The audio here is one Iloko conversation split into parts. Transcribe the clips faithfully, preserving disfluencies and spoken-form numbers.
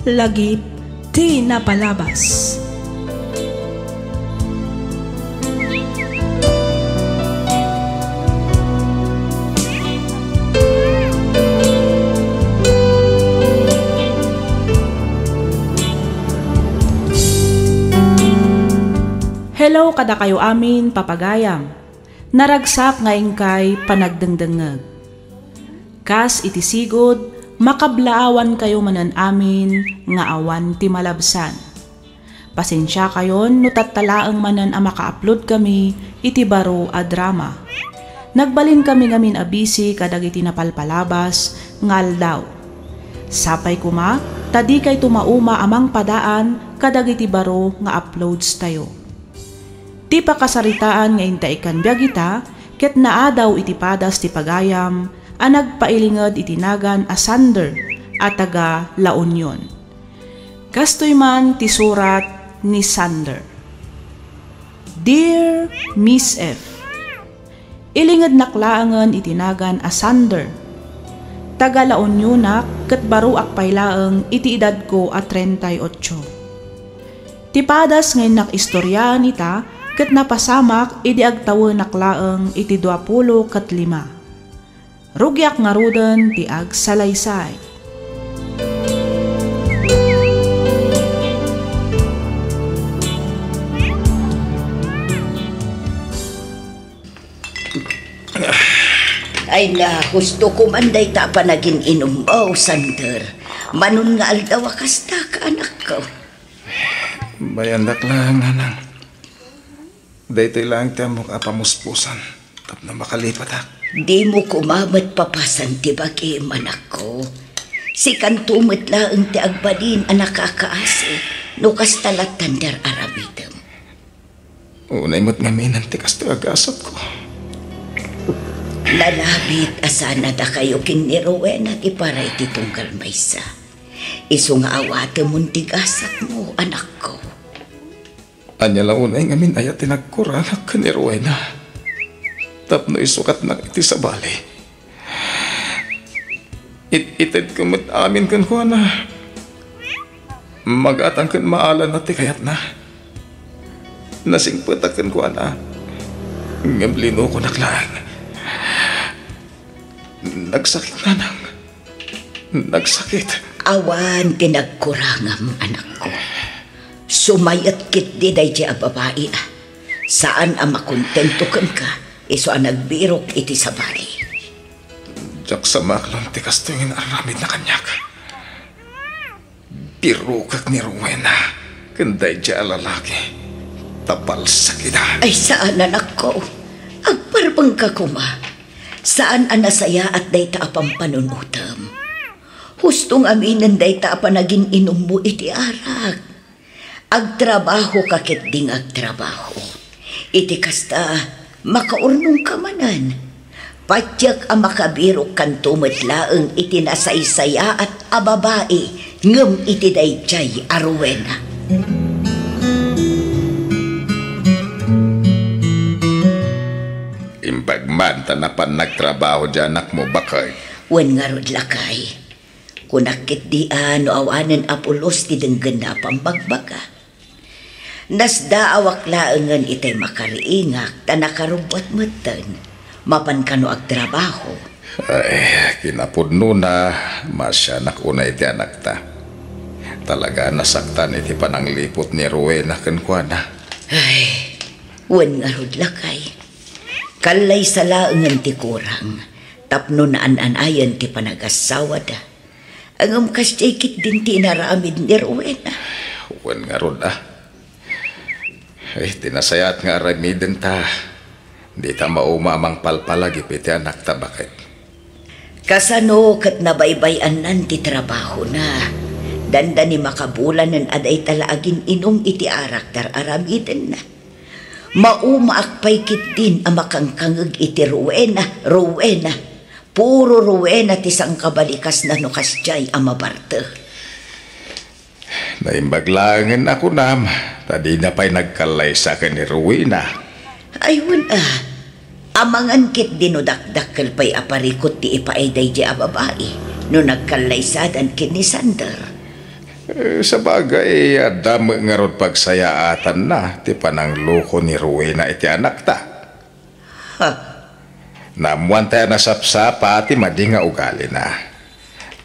Lagip ti napalabas. Hello kadakayo amin, papagayam. Naragsak nga inkay panagdengdengngeg. Kas iti sigud, makablaawankayo manen amin nga awan ti malabsan. Pasensiakayon no tatta laeng manen a maka-upload kami iti baro a drama. Nagbalinkami ngamin a busy kadagiti napalpalabas nga aldaw. Sapay koma ta dikayto mauma a mangpadaan kadagiti baro nga uploads tayo. Ti pakasaritaan nga intaekan biag ita ket naadaw iti padas ti pagayam a nagpailinged iti nagan a Sander a taga La Union. Kastoy man ti surat ni Sander. Dear Miss F, Ilingednak laengen iti nagan a Sander. Taga La Unionak ket baroak pay laeng iti edadko a treinta y ocho. Ti padas nga innak istoriaen ita ket napasamak idi agtawenak laeng iti duapulo ket lima. Rugiak ngaruden ti agsalaysay. Ay na, husto ko man dayta a panagin-inummo, Sander. Manon nga aldaw a kasta ka, anakko. Bayandak laeng, nanang. Daytoy laeng ti ammok a pamuspusan tapno makalipatak. Dimo koma met papasan ti bagim, anakko. Sikanto met laeng ti agbalin a nakakaasi no kasta lattan ti ar-aramidem. Unay met ngaminen ti kastoy a gasatko. Nalabit a sana dakayo ken ni Rowena ti para iti tunggal maysa. Isu nga awatemon ti gasatmo, anakko. Ania la unay ngamin aya ti nagkurangak ken ni Rowena tapno isukatnak iti sabali? It-itedko met amin kenkuana. Magatang ken maalanna ti kayatna. Nasingpetak kenkuana, ngem linukonak laeng. Nagsakit, nanang. Nagsakit. Awan ti nagkurangam, anakko. Sumayat ketdi daydiay a babai, a. Saan a makontento kenka, isu a nagbirok iti sabali. Diak sa maaklon ti kastoy nga inaramidna kaniak. Birokek ni Rowena ken daydiay a lalaki. Ta palsak ida. Ay, saan, anakko. Agparbengka koma. Saan a nasayaat dayta a pampanunotem. Husto ngaminen dayta a panagin-inummo iti arak. Agtrabahoka ketdi nga agtrabaho. Iti kasta, makaurnongka manen. Patiek a makabirokkanto met laeng iti nasaysayaat a babai ngem iti daydiay a Rowena. Imbag man ta napan nagtrabaho diay anakmo, baket. Wen ngarud, lakay. Kunak ketdi a no awanen a pulos ti denggenna a pammagbaga. Nasdaawak laengen itay makariingak ta nakarubbuat metten. Mapan kano agtrabaho. Ay, kinapudnona, maasianak unay ti anakta. Talaga a nasaktan iti panangliput ni Rowena kenkuana. Ay, wen ngarud, lakay. Kallaysa laengen ti kurang tapno naan-anayen ti panagassawada. Ngem kasdiay ketdin ti inaramid ni Rowena. Wen ngarud, a. Ay, ti nasayaat nga aramidenta, dita mauma a mangpalpalagip iti anakta, baket. Kasano ket nabaybay-annan ti trabahona. Dandani makabulanen a dayta la agin-inum iti arak ti ar-aramidenna. Maumaak pay ketdin a makangkangeg iti Rowena, Rowena. Puro Rowena ti sangkabalikasna no kasdiay a mabarte. Naimbag laengen a kunam, ta dina pay nagkallaysa ken ni Rowena. Ay, wen a. Amangan ketdi no dakdakkel pay a parikut ti ipaay daydiay a babai no nagkallaysadan ken ni Sander. Eh, sabagay, adda met ngarud pagsayaatanna ti panangloko ni Rowena iti anakta. Ha? Naammoantay a nasapsapa ti madi nga ugalina,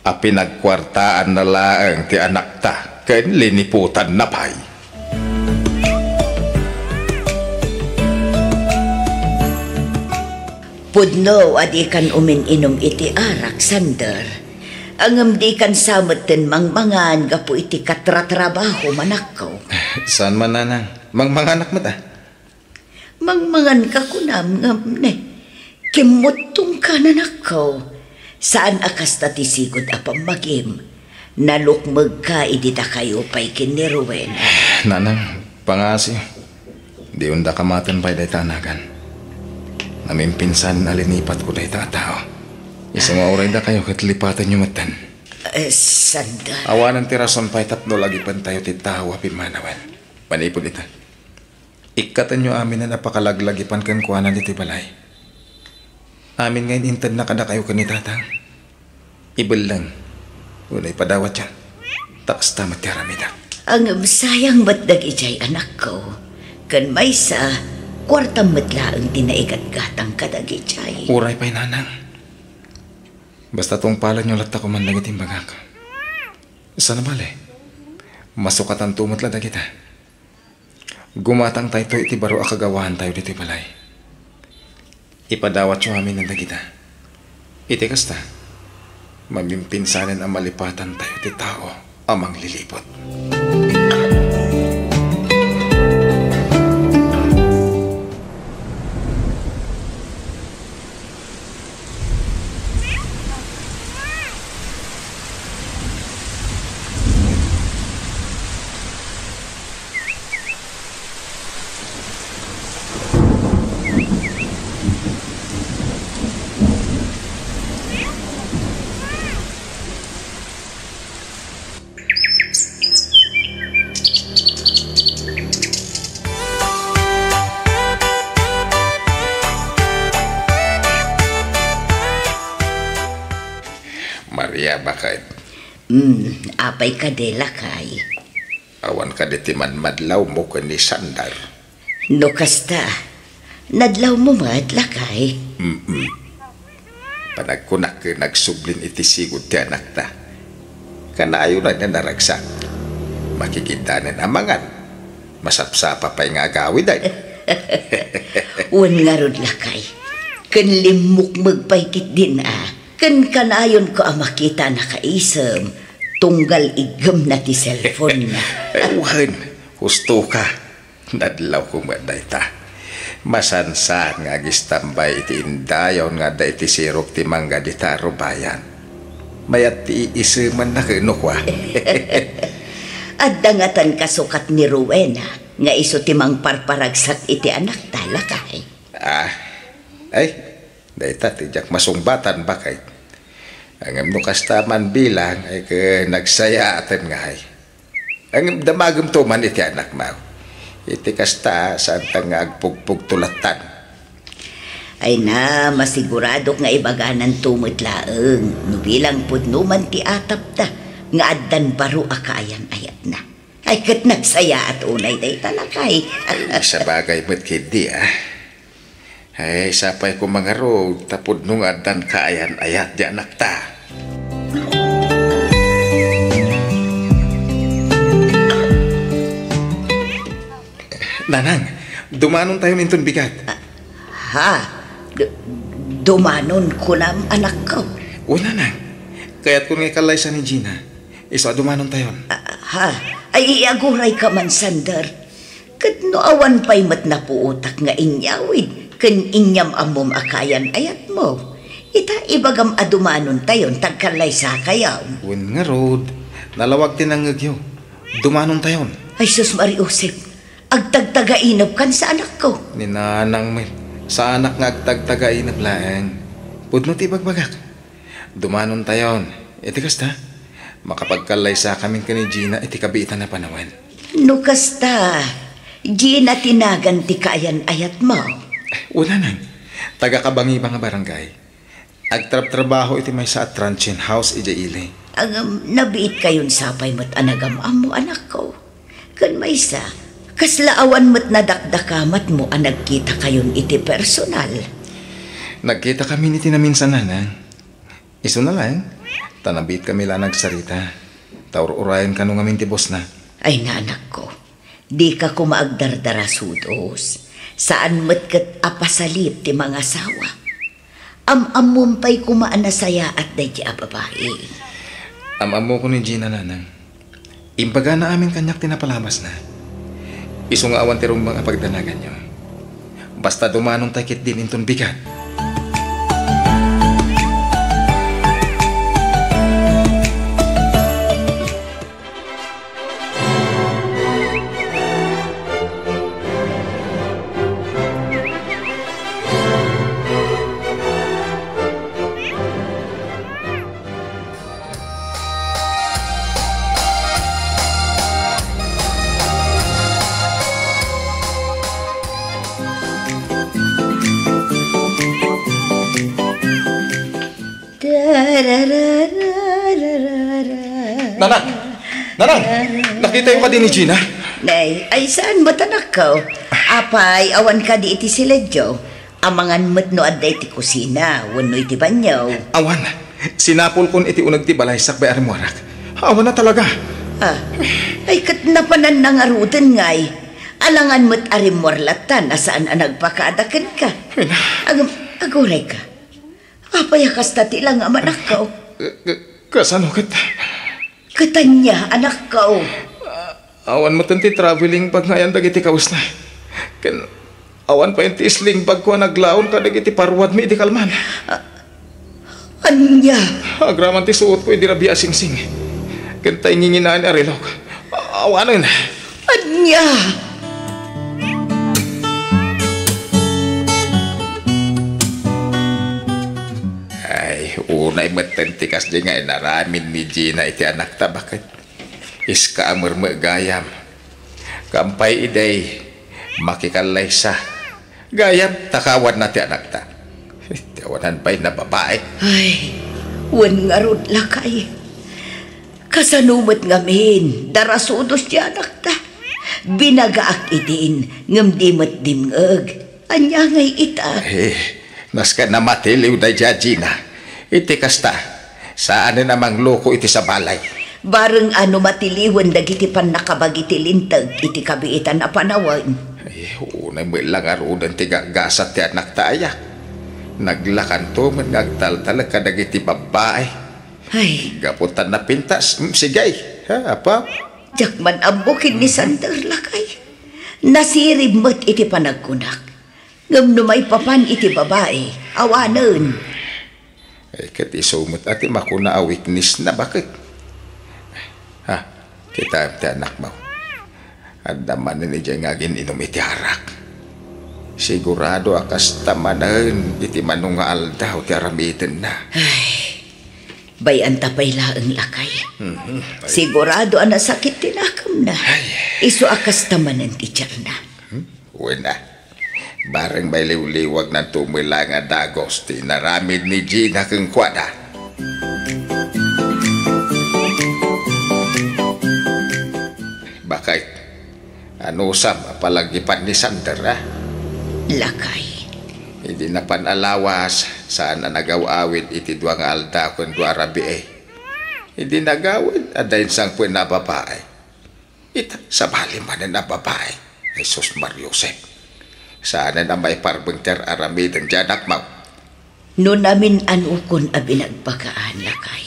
a pinagkuartaanna laeng ti anakta ken liniputanna pay. Pudno a dikan umin-inum iti arak, Sander. Ngem dikan sa metten mangmangan gapu iti katratrabahom, anakko. Saan man, nanang. Mangmanganak met, a. Mangmanganka kunam, ngem ne, kimmuttongka, anakko. Saan a kasta ti sigud a pammagim. Nalukmegka idi dakayo pay ken ni Rowena. Nanang, pangngaasim. Diyon da kamaten pay dayta a nagan. Namimpinsan a linipatko dayta a tao. Isu nga uray dakayo ket lipatenyo metten. Eh, Sander. Awanen ti rason pay tapno lagipentayo ti tao a pimmanawen. Manipud ita, ikkatenyo aminen a pakalaglagipan kenkuana ditoy balay. Amin nga in-intedna kadakayo ken ni Tatang, ibelleng wenno ipadawatyo. Ta kasta met ti aramidek. Ngem sayang met dagidiay, anakko. Ken maysa, kuartam met laeng ti naigatgatang kadagidiay. Uray pay, nanang. Basta tungpalenyo latta koman dagiti imbagak. Saan a bale, masukatanto met la dagita. Gumatangtayto iti baro a kagawaantayo ditoy balay. Ipadawatyo aminen dagita. Iti kasta, mamimpinsanen a malipatantayo ti tao a mangliliput. Maria, baket. Hmm, apay kadi, lakay? Awan kadi ti madmadlawmo ken ni Sander? No kasta, nadlawmo met, lakay? Mm-mm. Panagkunak ket nagsublin iti sigud ti anakta. Kanayon a naragsak. Makikitanen a mangan. Masapsapa pay nga agawiden. Wen ngarud, lakay. Ken limmukmeg pay ketdin a. Ken kanayonko a makitana kaisem, tunggal iggemna ti cellphone-na. Wen, husto ka. Nadlawko met dayta. Masansan nga agistambay iti indayon nga adda iti sirok ti mangga dita a rubayan. Mayat ti iisemanna ken no kua. Adda ngatan kasukat ni Rowena nga isu ti mangparparagsak iti anakta, lakay. Ah, ay, dayta ti diak masungbatan, baket. Ngem no kasta man bilang, ay ket nagsayaaten ngay. Ngem damagemto man iti anakmo. Iti kasta, saanta nga agpugpugto lattan. Ay na, masiguradok nga ibagananto met laeng no bilang pudno man ti atapda nga addan baro a kaayan-ayatna. Ay, ket nagsayaat unay dayta, lakay. Ay, sabagay met ketdi, a. Ay, sapay koma ngarud, ta pudno nga addan kaayan-ayat ti anakta. Nanang, dumanontayon inton bigat. Ah, ha? Du-, dumanon kunam, anakko? O, nanang, kayatko nga ikallaysa ni Gina. Isu a dumanontayon. Ah, ha? Ay, iagurayka man, Sander. Ket no awan pay met napuotak nga inyawid ken inyam-ammom a kaayan-ayatmo, ita, ibagam a dumanontayon ta agkallaysakayo. Wen ngarud, nalawag ti nangngegyo. Dumanontayon. Ay, sus, Maria Josep, agtagtagainepkan sa anakko. Ni nanang met, saanak nga agtagtagainep laeng. Pudno ti ibagbagak. Dumanontayon. Iti kasta, makapagkallaysakamin ken ni Gina iti kabiitan a panawen. No kasta, Gina ti nagan ti kaayan-ayatmo? Wen, nanang. Taga-Cabangiban nga barangay. Agtrabtrabaho iti maysa a transient house idiay ili. Ngem nabiitkayon sapay met a nagam-ammo, anakko. Ken maysa, kasla awan met nadakdakamatmo a nagkitakayon iti personal? Nagkitakamin iti naminsan, nanang. Isuna laeng, ta nabiitkami la a nagsarita. Ta ur-urayen kano ngamin ti bosna. Ay, anakko. Dika koma agdardarasudos. Saan met ket a pasalip ti mangasawa. Am-ammom pay koma a nasayaat daydi a babai. Am-ammokon ni Gina, nanang. Imbagana amin kaniak ti napalabasna. Isu nga awan ti rumbeng a pagdanaganyo. Basta dumanonta ketdin inton bigat. Nanang! Nanang! Nakitayo kadi ni Gina? Nay, ay saan met, anakko? Apay, awan kadi iti siledyo? Amangan met no adda iti kusina wenno iti banio. Awan. Sinapulkon iti uneg ti balay sakbay a rimmuarak. Awan a talaga. Ah, ay ket napananna ngaruden ngay. Alangan met a rimmuar latta a saan a nagpakaada kenka. Ay na. Agam-, aguray ka. Apay a kasta ti langam, anakko? Ka-, ka-, kasano ket? Ket ania, anakko? Awan met ti traveling bag nga ayan dagiti kawesna. Ken awan pay ti sling bag ko a naglaon kadagiti paruadmi idi kalman. A-, ania? Agraman ti suotko idi rabii a singsing. Ken ta inginginaen a relok. Awanen. Ania? Ay, unay metten ti kasdi nga inaramid ni Gina iti anakta, baket. Iska a merme gayam. Kampay idiay makikallaysa. Gayam, ta kawanna ti anakta. Ti awanan pay na babae. Ay, wen ngarud, lakay. Kasano met ngamin, darasudos ti anakta. Binagaak idin, ngem di met dimngeg. Ania ngay ita? Eh, nasken a matiliw daydiay a Gina. Iti kasta, saanen a mangloko iti sabali. Bareng a no matiliwen dagiti pannakabagi ti linteg iti kabiitan a panawen. Eh, unay met la ngaruden ti gaggasat ti anakta aya. Naglakanto met nga agtaltalek kadagiti babbai. Ay. Gapu ta napintas, mm, sige. Ha, apa? Diak man ammo ken ni Sander, lakay. Nasirib met iti panagkunak. Ngem no maipapan iti babai, awanen. Eh, ket isu met a ti makuna a weakness na, baket. Ha, kitaem ti anakmo. Adda manen idiay nga agin-inum iti arak. Sigurado a kasta manen iti mano nga aldaw ti aramidenna. Ay, bay-anta pay laeng, lakay. Mhm. Ay. Sigurado a nasakit ti nakemna. Ay. Isu a kasta manen ti tiarna. Hmm? Wen a. Bareng mailiwliwag nanto met la nga dagos ti inaramid ni Gina kenkuana. Baket, anusam a palagipan ni Sander, a? Lakay. Idi napan a lawas, saan a nagaw-awid iti dua nga aldaw ken dua a rabii. Idi nagawid, adda insangpetna a babai. Ita, sabali manen a babai. Jesus Maria Jose. Saanen a maiparbeng ti ar-aramiden ti anakmo. No namin-anokon a binagbagaan, lakay.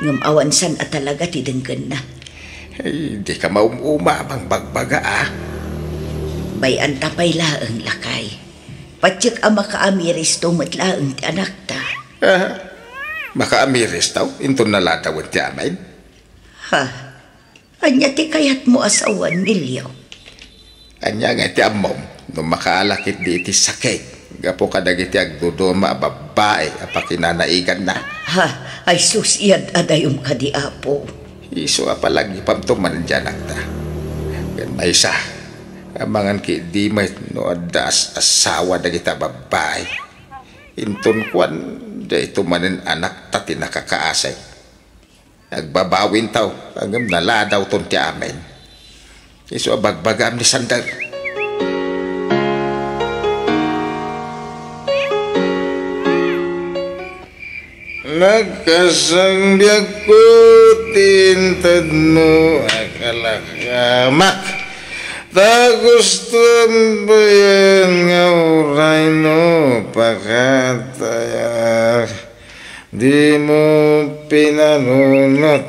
Ngem awan san a talaga ti denggenna. Ay, dika maum-uma a mangbagbaga, a. Bay-anta pay laeng, lakay. Patiek a makaamiristo met laeng ti anakta. Aha. Makaamiristo? Inton naladawen ti amin? Ha? Ania ti kayatmo a sawen, Nelio? Ania nga iti ammom no makaala ketdi iti sakit gapu kadagiti agduduma a babbai a pakinanaiganna? Ha, ay sus, iyad-adayom kadi, Apo. Isu a palagipamto manen ti anakta. Ken maysa, amangan ketdi met no adda as-asawa dagita babbai. Inton kuan, dayto manen anakta ti nakakaasi. Agbabawintaw, ngem naladawton ti amin. Isu a bagbagaam ni Sander. Nagkasangbiagko ti intedmo a kalakamak. Ta gusto bayan nga uray no pakatayak. Dimo pinanunot.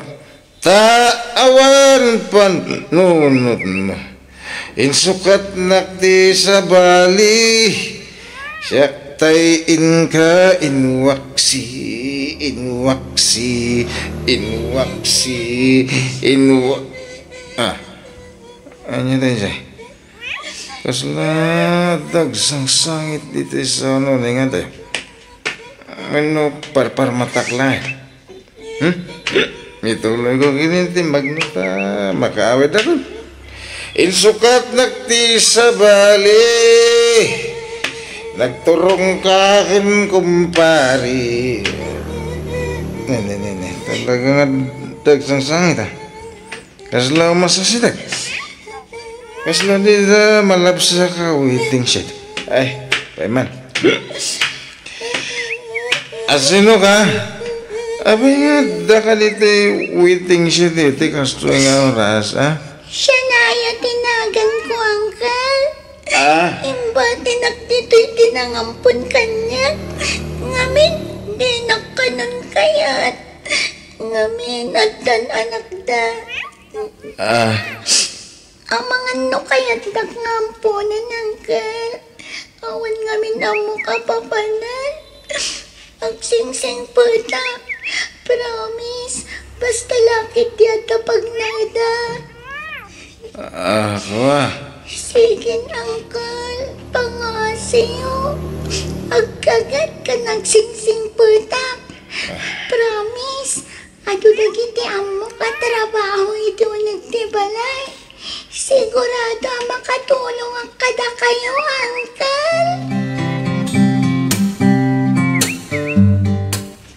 Ta awan panunotmo. Insukatnak ti sabali. Siak tay inka inwaksi, inwaksi, inwaksi, inwa-, ah. Ania daydiay? Kasla dagsangsangit ditoy sauno, ningan tayo. Ano, parparmatak laeng. Hmm? Ituloy ko kini ti magnuta, makaawid ako. Insukatnak ti sabali. Nagturongka ken kumpari. Ne, ne, ne, ne. Talaga nga dagsangsangit, ah. Kasla umasasidag. Kasla di da malabsa ka waiting shed. Ay, payman. Asino ka? Abay nga, adda ka ditoy waiting shed iti kastoy nga oras, ah? Sianaya ti naganko, Uncle. Ah? Imbatinak ditoy ti nangampon kaniak. Ngamin, dinak kanon kayat. Ngamin, addan anakda. Ah. Amangan no kayatdak nga amponen, Uncle. Awan ngamin ammok a papanan. Agsingsingpetak. Promise, basta lakit ti adda pagnaeda. Ah, kua. Sige, Uncle. Pangasiyo. Agkagat ken agsingsingpetak. Ah. Promise, adu dagiti ammok a trabaho iti uneg ti balay. Sigurado a makatulongak kadakayo, Uncle.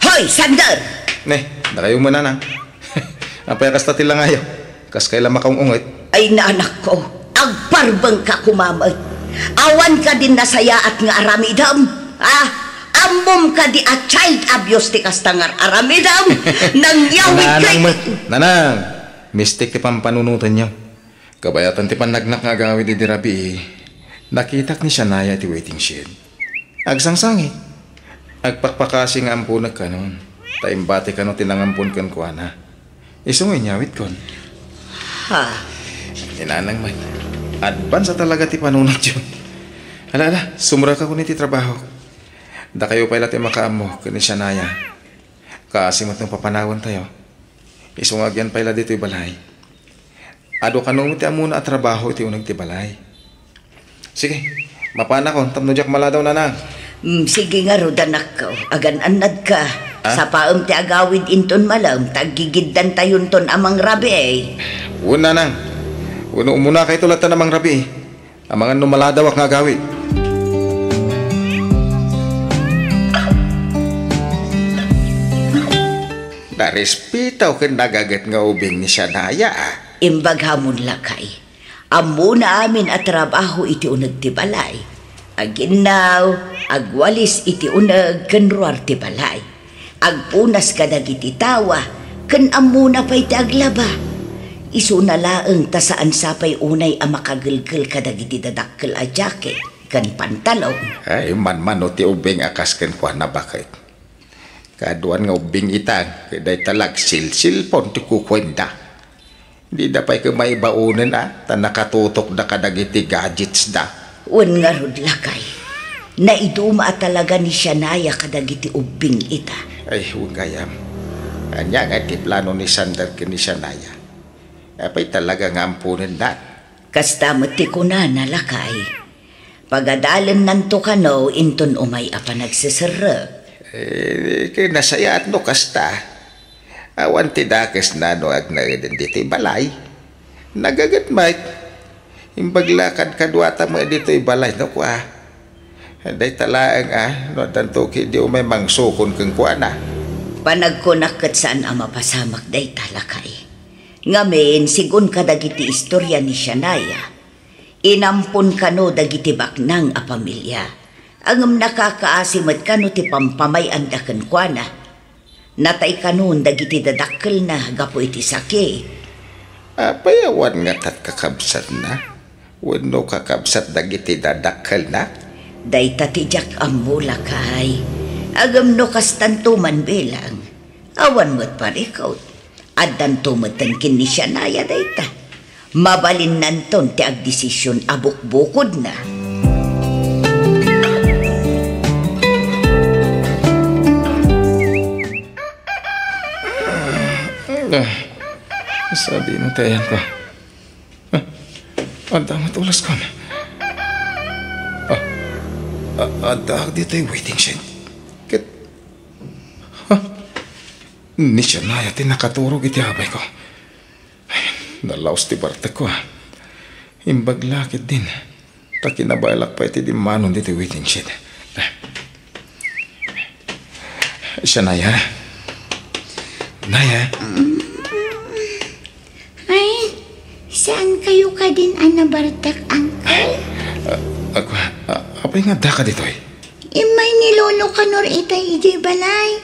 Hoy, Sander! Ne, dakayo met, Nanang. Apay a kasta ti langayo? Kas kayla makaung-unget? Ay, nanakko, agparbengka koma met. Awan kadin nasayaat nga aramidem, ha? Ammom kadi a child abuse ti kasta nga aramidem? Nangyawid kay Nanang met, Nanang, mistik ti pampanunotenyo. Kabayatan ti pannagnak nga agawid idi rabii, nakitak ni Shania iti waiting shed. Agsangsangit. Agpakpakasi nga amponek kanon, ta imbati kano ti nangampon kenkuana. Isu nga inyawidkon. Ha? Ni Nanang met, advance a talaga ti panunotyo. Ala, ala, sumrekakon iti trabaho. Dakayo pay la ti makaammo ken ni Shania. Kaasi met no papanawentayo. Isu nga agyan pay la ditoy balay. Adu kano met ti ammona a trabaho iti uneg ti balay. Sige, mapanakon tapno diak maladaw, Nanang. Mm, sige ngarud, anakko. Agan-annadka. Ah? Sapaem ti agawid inton malem, ta aggigiddantayonton a mangrabii. Wen, Nanang. Wenno umunakayto latta a mangrabii. Amangan no maladawak nga agawid. Narespetaw ken nagaget nga ubing ni Shania, ah. Imbaghamon, lakay. Ammona amin a trabaho iti uneg ti balay. Aginnaw, agwalis iti uneg ken ruar ti balay. Agpunas kadagiti tawa, ken ammona pay ti aglaba. Isuna laeng ta saan sa pay unay a makagelgel kadagiti dadakkel a jacket ken pantalon. Ay, manmano ti ubing a kas kenkuana, baket. Kaaduan nga ubbing ita, ket dayta la agsilsilpon ti kukuenda. Dida pay ket maibaonen a, ta nakatutokda kadagiti gadgetsda. Wen ngarud, lakay. Naiduma a talaga ni Shania kadagiti ubbing ita. Ay, wen gayam. Ania nga ti plano ni Sander ken ni Shania? Apay talaga nga amponenna? Kasta met ti kunana, lakay. Pagadalennanto kano inton umay a panagseserrek. Eh, ket nasayaat no kasta. Awan ti dakesna no agnaeden ditoy balay. Nagaget met. Imbag la kadkaduata met ditoy balay no kua. Dayta laeng a, no addanto ketdi umay mangsukon kenkuana. Panagkunak ket saan a mapasamak dayta, lakay. Ngamin, segun kadagiti istoria ni Shania, inampon kano dagiti baknang a pamilia. Ngem nakakaasi met kano ti pampamay-anda kenkuana. Natay kanon dagiti dadakkelna gapu iti sakit. Apay, awan ngata kakabsatna? Wenno kakabsat dagiti dadakkelna? Dayta ti diak ammo, lakay. Ngem no kastanto man bilang, awan met parikut. Addanto metten ken ni Shania dayta. Mabalinnanton ti agdesision a bukbukodna. Ah, sadino ti ayanko? Ah, adda met ulaskon. Ah, a-, addaak ditoy waiting shed. Ket, ah, ni Shania ti nakaturog iti abayko. Ay, nalaos ti bartekko, ah. Imbag la ketdin, ta kinabaelak pay ti dimmanon ditoy waiting shed. Shania? Naya? Ay, saan kayo kadin a nabartek, Uncle? Ah, ako, ah, apay nga addaka ditoy? Immay ni Lolo Kanor itay idiay balay.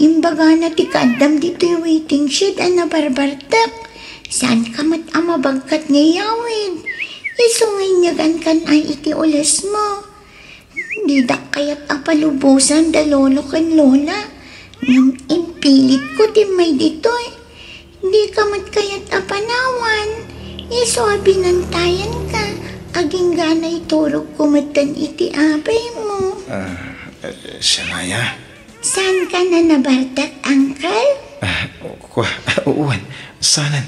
Imbagana ti kaaddam ditoy waiting shed a nabarbartek. Saanka met a mabagkat nga iyawid. Isu nga inyagankan ay iti ulesmo. Didak kayat a palubosan da Lolo ken Lola. Ngem impilitko ti immay ditoy. Dika met kayat a panawan. Isu a binantayanka, agingga naiturogko metten iti abaymo. Ah, eh, Shania? Saanka a nabartek, Uncle? Ah, kua-, wen, saanen.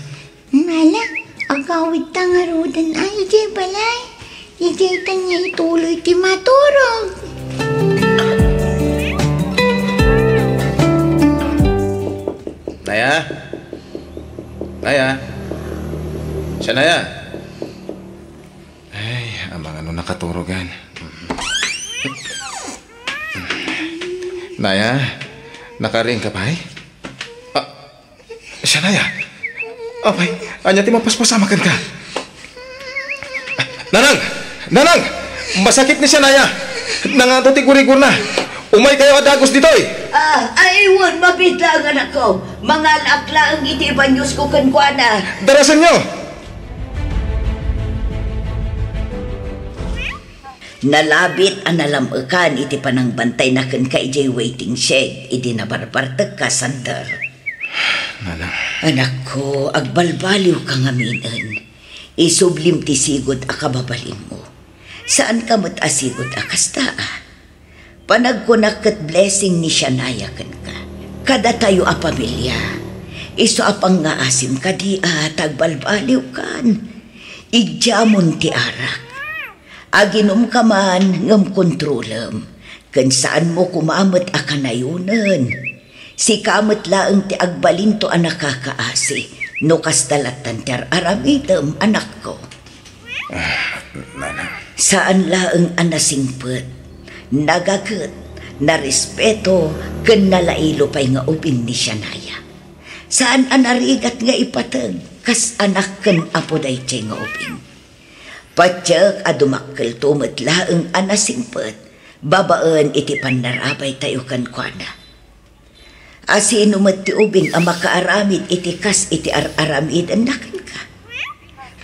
Ngala, agawidta ngaruden a idiay balay. Idiay ta nga ituloy ti maturog. Naya? Naya? Shania? Ay, amangan no nakaturogan. Naya, nakariingka pay? Ah, Shania! Apay, ania ti mapaspasamak kenka? Nanang! Nanang! Masakit ni Shania! Nangato ti gurigurna! Umaykayo a dagus ditoy! Ah, ay, wen, mabiit laeng, anakko. Mangalaak laeng iti ibanyusko kenkuana. Darasenyo! Nalabit a nalam-ekan iti panangbantayna kenka idiay waiting shed idi nabarbartekka, Sander. Nanang. Anakko, agbalbaliwka ngaminen. Isublim ti sigud a kababalinmo. Saanka met a sigud a kasta, a. Panagkunak ket blessing ni Shania kenka. Kadatayo a pamilia. Isu a pangngaasim kadi a ta agbalbaliwkan. Idiamon ti arak. Aginumka man ngem kontrolem, ken saanmo koma met a kanayonen. Sika met laeng ti agbalinto a nakakaasi no kasta lattan ti ar-aramidem, anakko. Ah, nanang. Saan laeng a nasingpet, nagaget, narespeto, ken nalailo pay nga ubing ni Shania. Saan a narigat nga ipateg kas anak ken apo daytoy nga ubing. Patiek a dumakkelto met laeng a nasingpet babaen iti pannarabaytayo kenkuana. A sino met ti ubing a makaaramid iti kas iti ar-aramidenna kenka?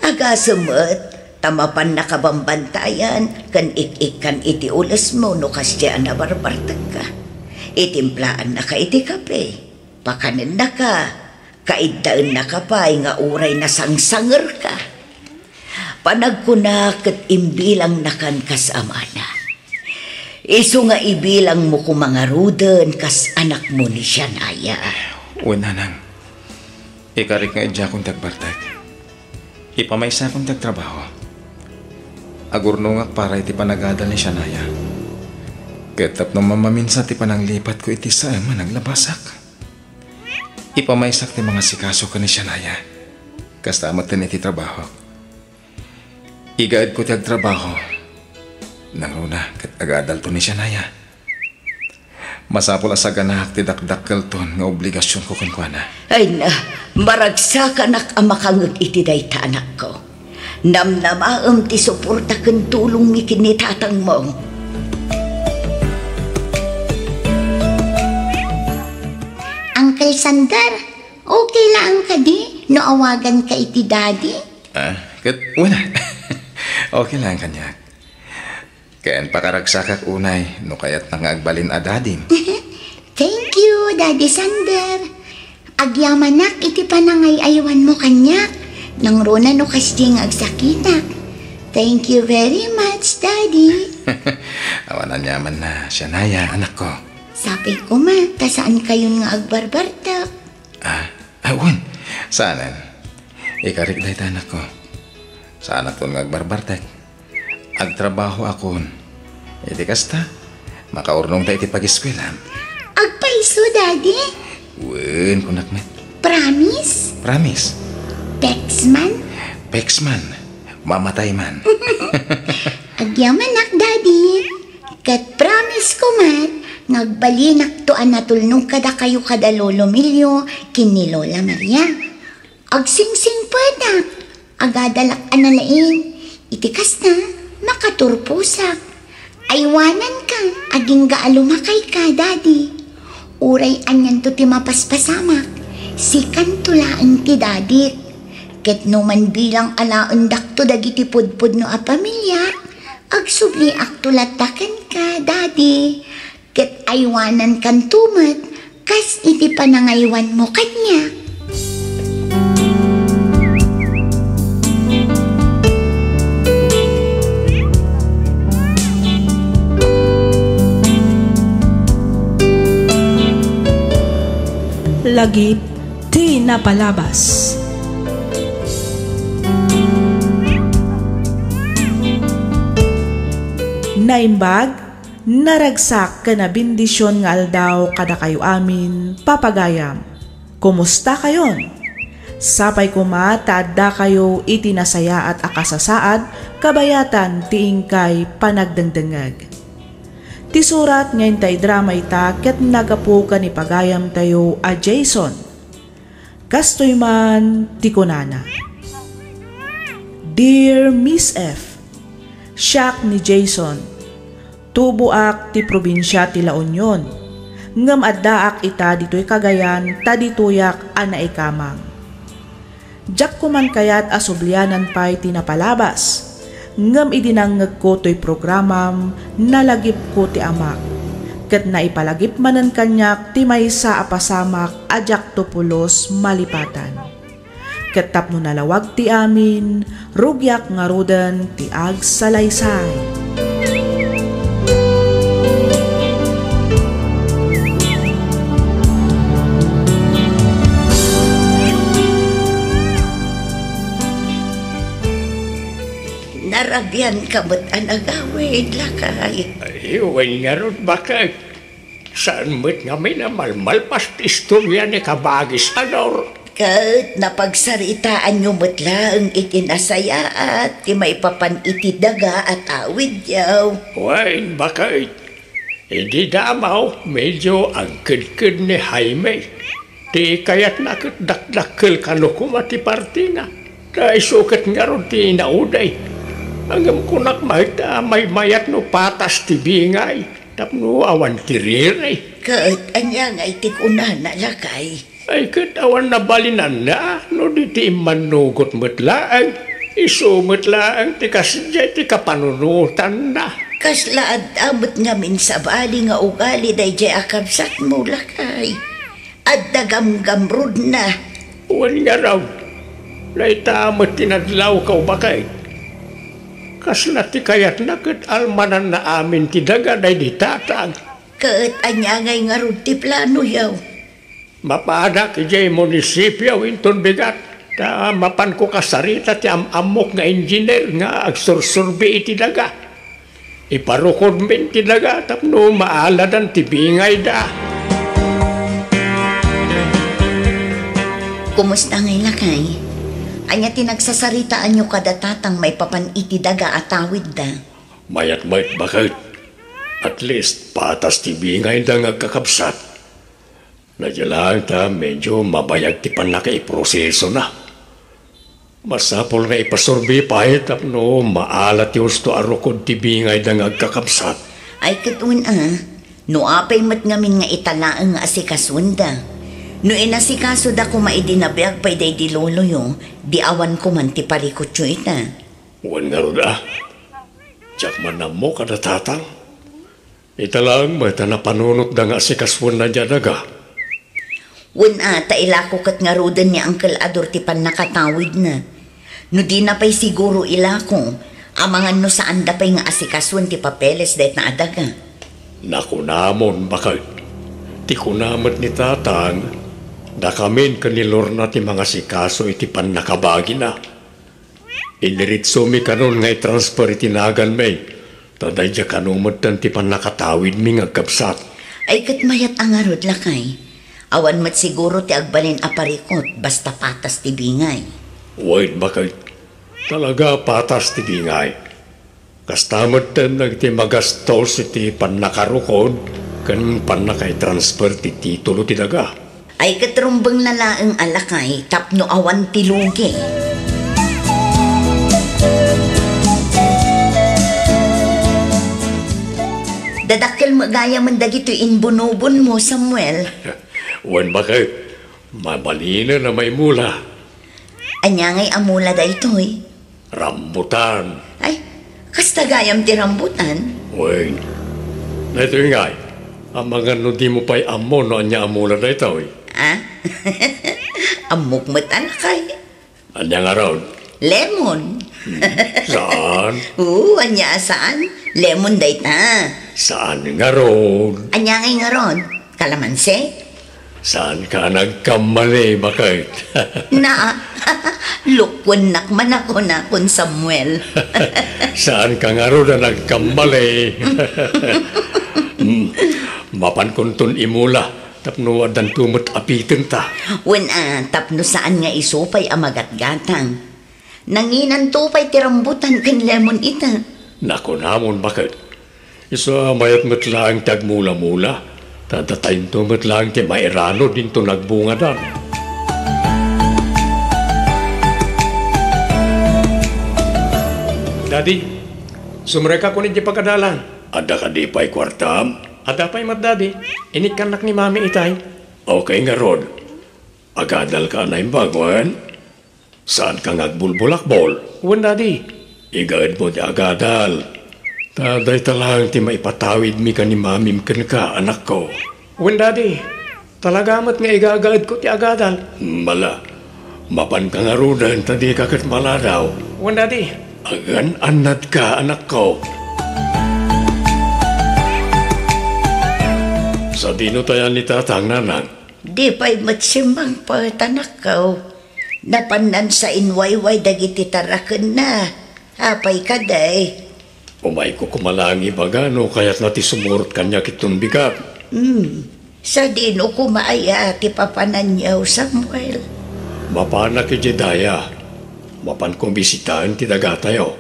Agasem met ta mapannaka bambantayan ken ik-ikkan iti ulesmo no kasdiay a nabarbartekka. Itimplaannaka iti kape, pakanennaka, kaiddaennaka pay nga uray nasangsangerka. Panagkuna ket imbilangnakan kas amana. Isu nga ibilangmo koma ngaruden kas anakmo ni Shania. Wen, nanang. Ikarik nga idiakon ti agbartek. Ipamaysakon ti agtrabaho. Agurnongak para iti panagadal ni Shania. Ket tapno mamaminsa ti pananglipatko iti saem a naglabasak. Ipamaysak ti mangasikaso ken ni Shania. Kasta met iti trabahok. Igaedko ti agtrabaho. Nangruna ket agadalto ni Shania. Masapul a saganak ti dakdakkelton nga obligasionko kenkuana. Ay na, maragsakanak a makangeg iti dayta, anakko. Namnamaem ti suporta ken tulongmi ken ni tatangmo. Uncle Sander, okay laeng kadi no awaganka iti daddy? Ah, ket, wala. Okay lang kaniak. Ken pakaragsakak unay no kayatna nga agbalin a dadim. Thank you, Daddy Sander. Agyamanak iti panangay-aywanmo kaniak. Nangruna no kasdi nga agsakitak. Thank you very much, Daddy. Awan aniaman a sianaya, anakko. Sapay koma, ta saan kayon nga agbarbartek. Ah, ah, wen. Saanen. Ikarik dayta, anakko. Saanakton nga agbarbartek. Agtrabahoakon. Iti kasta, makaurnongta iti pagiskuelam. Agpayso, Daddy? Wen, kunak met. Promise? Promise. Pexman? Pexman. Mamatay man. Agyamanak, Daddy. Ket promise ko met nga agbalinakto a natulnog kadakayo kada Lolo Melio ken ni Lola Maria. Agsingsingpetak, agadalak a nalaing. Iti kasta, makaturposak. Aywananka, agingga a lumakayka, Daddy. Uray anianto ti mapaspasamak, sikanto laeng ti dadik. Ket no manbilang alaendakto dagiti pudpudno a pamiliak, agsubliakto latta kenka, Daddy. Ket aywanankanto met kas iti panangaywanmo kaniak. Lagip ti napalabas. Naimbag, naragsak ken nabendision nga aldaw kadakayo amin, papagayam. Kumustakayon? Sapay koma ta addakayo iti nasayaat a kasasaad kabayatan ti inkay panagdengdengngeg. Ti surat nga inta idrama ita ket naggapu ken ni pagayamtayo a Jason. Kastoy man ti kunana, Dear Miss F, siak ni Jason. Tuboak ti probinsia ti La Union, ngem addaak ita ditoy Cagayan ta ditoyak a naikamang. Diak koman kayat a sublianan pay ti napalabas, ngem idi nangngegko toy programam, nalagipko ti amak, ket naipalagip manen kaniak ti maysa a pasamak a diakto pulos malipatan. Ket tapno nalawag ti amin, rugiak ngaruden ti agsalaysay. Narabianka met a nagawid, lakay. Ay, wen ngarud, baket. Saan met ngamin a malmalpas ti istoria ni Kabagis Anor. Ket napagsaritaanyo met laeng iti nasayaat ti maipapan iti daga a tawidyo. Wen, baket. Idi damaw, medyo agkedked ni Jaime. Ti kayatna ket dakdakkel kano koma ti partina. Ta isu ket ngarud ti inaudi. Ngem kunak met a maymayat no patas ti bingay tapno awan ti riri. Ket ania ngay ti kunana, lakay? Ay, ket awan nabalinanna no di ti immannugot met laeng. Isu met laeng ti kasdiay ti kapanunotanna. Kasla adda met ngamin sabali nga ugali daydiay a kabsatmo, lakay. Adda gamgamrudna. Wen ngarud, dayta met ti nadlawko, baket. Kasla ti kayatna ket almananna amin ti daga daydi tatang. Ket ania ngay ngarud ti planoyo? Mapadak idiay munisipio inton bigat, ta mapanko kasarita ti am-ammok nga engineer nga agsursurbi iti daga. Iparukodmin ti daga tapno maaladan ti bingayda. Kumusta ngay, lakay? Ania ti nagsasaritaanyo kada tatang maipapan iti daga a tawidda? Mayat met, baket. At least, patas ti bingayda nga agkakabsat. Dayta laeng ta medyo mabayag ti pannakaiprosesona. Masapul nga ipasurvey pay tapno maala ti husto a rukod ti bingayda nga agkakabsat. Ay, ket wen a, no apay met ngamin nga ita laeng nga asikasuenda. No inasikasoda koma idi nabiag pay daydi loloyo, di awan koman ti parikutyo ita. Wen ngarud a, diak man ammo kada tatang. Ita laeng met a napanunotda nga asikasoenna diay daga. Wen a, ta ilako ket ngaruden ni Uncle Ador ti pannakatawidna. No dina pay siguro ilako, amangan no saanda pay nga asikasoen ti papeles dayta a daga. Nakunamon, baket. Ti kuna met ni tatang, dakamin ken ni Lorna ti mangasikaso iti pannakabagina. Idiritsomi kanon nga i-transfer iti naganmi, ta daydiay kano metten ti pannakatawidmi nga agkabsat. Ay, ket mayat a ngarud, lakay. Awan met siguro ti agbalin a parikut, basta patas ti bingay. Wen, baket. Talaga patas ti bingay. Kasta metten dagiti magastos iti pannakarukod ken pannakaitransfer ti titulo ti daga. Ay, ket rumbeng na laeng a lakay tapno awan ti lugi. Dadakkel met gayamen dagitoy imbunobonmo, Samuel. Wen, baket, mabalinen a maimula. Ania ngay a mula daytoy? Rambutan. Ay, kasta gayam ti rambutan? Wen. Daytoy ngay, amangan no dimo pay ammo no ania a mula daytoy. Ah? Ammok met a lakay. Ania ngarud? Lemon. Hmm, saan? Oo, ania a saan? Lemon dayta. Saan ngarud? Ania ngay ngarud? Kalamansi? Saanka a nagkamali, baket? Na, lukuennak man a kunakon, Samuel. Saanka ngarud a nagkamali? Hmm, mapankonton imula tapno addanto met apitenta. Wen a, tapno saan nga isu pay a magatgatang. Nanginanto pay ti rambutan ken lemon ita. Nakunamon, baket. Isu a mayat met laeng ti agmulamula, ta dataynto met laeng ti mairanod inton agbungadan. Daddy, sumrekka kon idiay pagadalan. Adda kadi pay kuartam? Adda pay met, Daddy. Inikkannak ni Mami itay. Okay ngarud. Agadalka a naimbag, wen? Saanka nga agbulbulakbol? Wen, Daddy. Igaedmo ti agadal. Ta dayta laeng ti maipatawidmi ken ni Mamim kenka, anakko. Wen, Daddy. Talaga met nga igagaedko ti agadal. Mala, mapanka ngaruden ta dika ket maladaw. Wen, Daddy. Agan-annadka, anakko. Sadino tayan ni Tatang, Nanang? Di pay met simmangpet, anakko. Napannan sainwayway dagiti tarakenna. Apay kadi? Umayko koma laeng ibaga no kayatna ti sumurot kaniak iton bigat. Hmm. Sadino koma aya ti papananyo, Samuel? Mapanak idiay daya. Mapanko bisitaen ti dagatayo.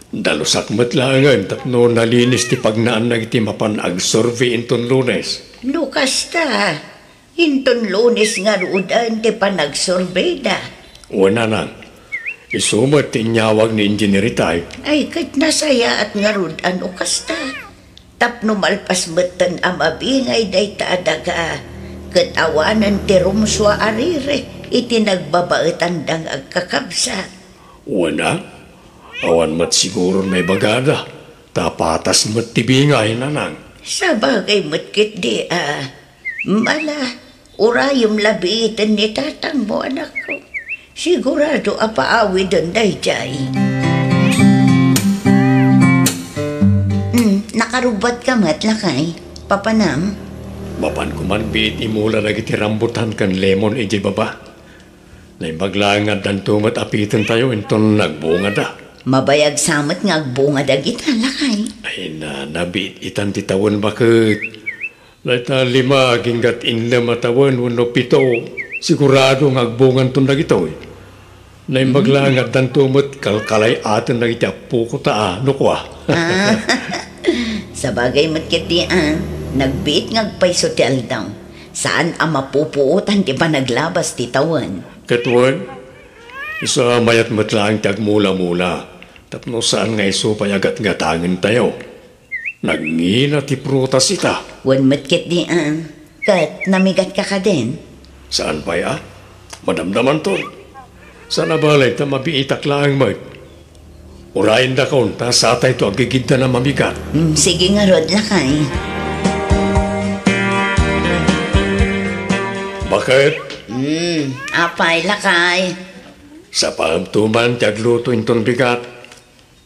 Dalusak met laengen tapno nalinis ti pagnaan dagiti mapan agsurvey inton Lunes. No kasta, inton Lunes ngaruden ti panagsurveyda. Wen, Nanang, isu met ti inyawag ni Engineer itay. Ay, ket nasayaat ngarud a no kasta. Tapno malpas metten a mabingay dayta a daga, ket awanen ti rumsua a ririk iti nagbabaetanda nga agkakabsat. Wen a, awan met siguron maibagada, ta patas met ti bingay, Nanang. Sabagay met ketdi a. Mala, urayem la biiten ni tatangmo, anakko. Sigurado a paawiden daydiay. Hmm, nakarubbuatka met, lakay. Papanam? Mapanko man biit imula dagiti rambutan ken lemon idiay baba. Naimbag laeng nga addanto met apitentayo inton nagbungada. Mabayag sa met nga agbunga dagita, lakay. Ay, na, nabiit itan ti tawen, baket. Dayta lima aginggat innem a tawen wenno pito, sigurado nga agbunganton dagitoy. Naimbag laeng nga addanto met kalkalay-aten dagiti appoko ta, a, no kua. Ah, Sabagay met ketdi a, nagbiit nga agpayso ti aldaw. Saan a mapupuotan ti panaglabas ti tawen. Ket wen, isu a mayat met laeng ti agmula-mula, tapno saan nga isu pay a gatgatangentayo. Nagngina ti prutas ita. Wen met ketdi a, ket namigatka kadin? Saan pay a? Madamdamanton. Saan a bale ta mabiitak laeng met. Urayendakon ta satayto aggigiddan a mamigat. Mm, sige ngarud, lakay. Baket? Mm, apay, lakay? Sapaemto man ti agluto inton bigat.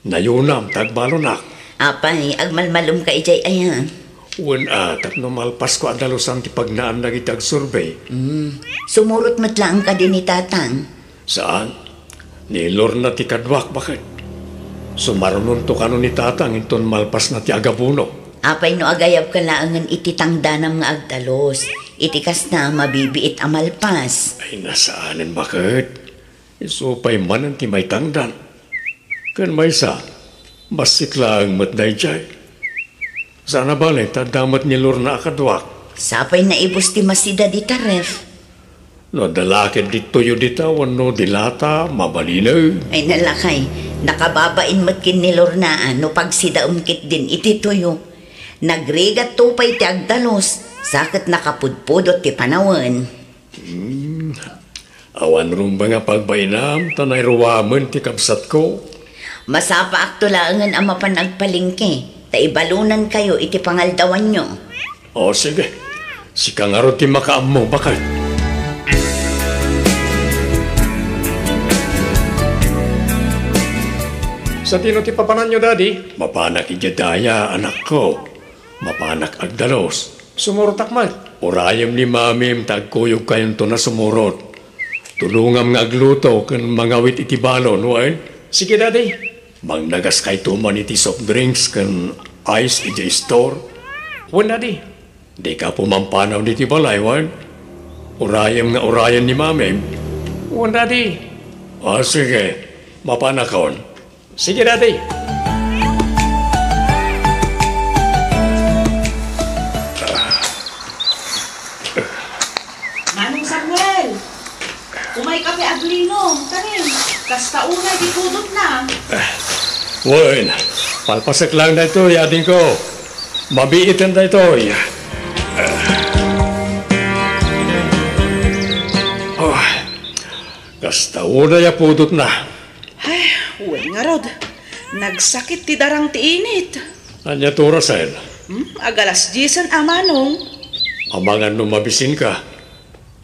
Nayunam ta agbalonak. Apay, agmalmalumka idiay aya? Wen a, tapno malpasko a dalusan ti pagnaan dagiti agsurvey. Mm, sumurot met laeng kadi ni Tatang? Saan. Ni Lorna ti kaduak, baket. Sumarunonto kano ni Tatang inton malpasna ti agabuno. Apay no agayabka laengen iti tangdanam nga agdalus? Iti kasta, mabibiit a malpas. Ay, nasaanen, baket. Isu pay manen ti maitangdan. Ken maysa, bassit laeng met daydiay. Saan a bale ta adda met ni Lorna a kaduak. Sapay naibus ti masida dita ref. No adda la ketdi toyo dita wenno dilata, mabalinen. Ay, nalakay, nakababain met ken ni Lorna a no pagsidaem ketdin iti toyo. Nagrigatto pay ti agdalus, sa ket nakapudpudot ti panawen. Hmm. Awan rumbeng a pagbainam ta nairuamen ti kabsatko. Masapaakto laengen a mapan agpalengke, ta ibalonankayo iti pangaldawanyo. O, sige. Sika ngarud ti makaammo, baket. Sadino ti papananyo, Daddy? Mapanak idiay daya, anakko. Mapanak agdalus. Sumurotak met. Urayem ni Mamim ta agkuyogkayonton a sumurot. Tulongam nga agluto ken mangawit iti balon, wen? Sige, Daddy. Mangnagaskayto man iti soft drinks ken ice idiay store. Wen, Daddy. Dika pumampanaw ditoy balay, wen? Urayem nga urayen ni Mamim. Wen, Daddy. Ah, sige. Mapanakon. Sige, Daddy. Manong Samuel, umayka pay aglinom, tanem. Kasta unay ti pudotna. Wen, palpasek laeng daytoy, adingko. Mabiiten daytoy. Ah, kasta unay a pudotna. Ay, wen ngarud. Nagsakit ti darang ti init. Ania ti orasen? Hmm? Agalas diesen a, Manong. Amangan no mabisinka.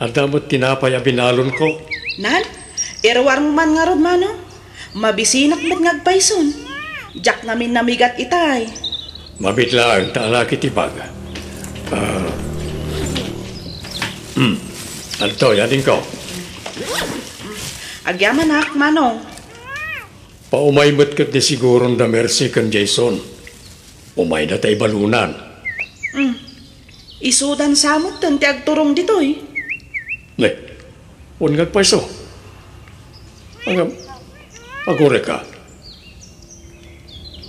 Adda met tinapay a binalonko. Nan? Iruarmo man ngarud, Manong. Mabisinak met nga agpayson. Diak ngamin namigat itay. Mabiit laeng ta alaki ti bag. Ah. Hmm. Adtoy, adingko. Agyamanak, Manong. Paumay met ketdi siguron da Mercy ken Jason. Umayda ta ibalonan. Mm. Isudan sa metten ti agturong ditoy. Ne, wen nga agpayso. Ngem, agurayka.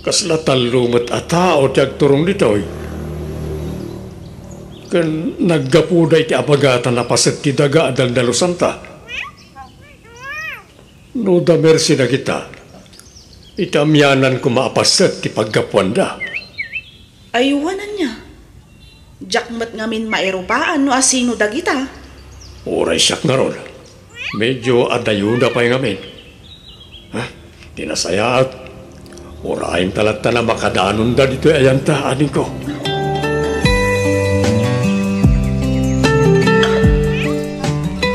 Kasla tallo met a tao ti agturong ditoy. Ken naggapuda iti abagatan a paset ti daga a daldalusanta. No da Mercy dagita, iti amianan koma a paset ti paggapuanda. Ay, wen ania? Diak met ngamin mairupaan no asino dagita. Uray siak ngarud. Medyo adayuda pay ngamin. Ha? Ti nasayaat, urayenta latta a makadanonda ditoy ayanta, adingko.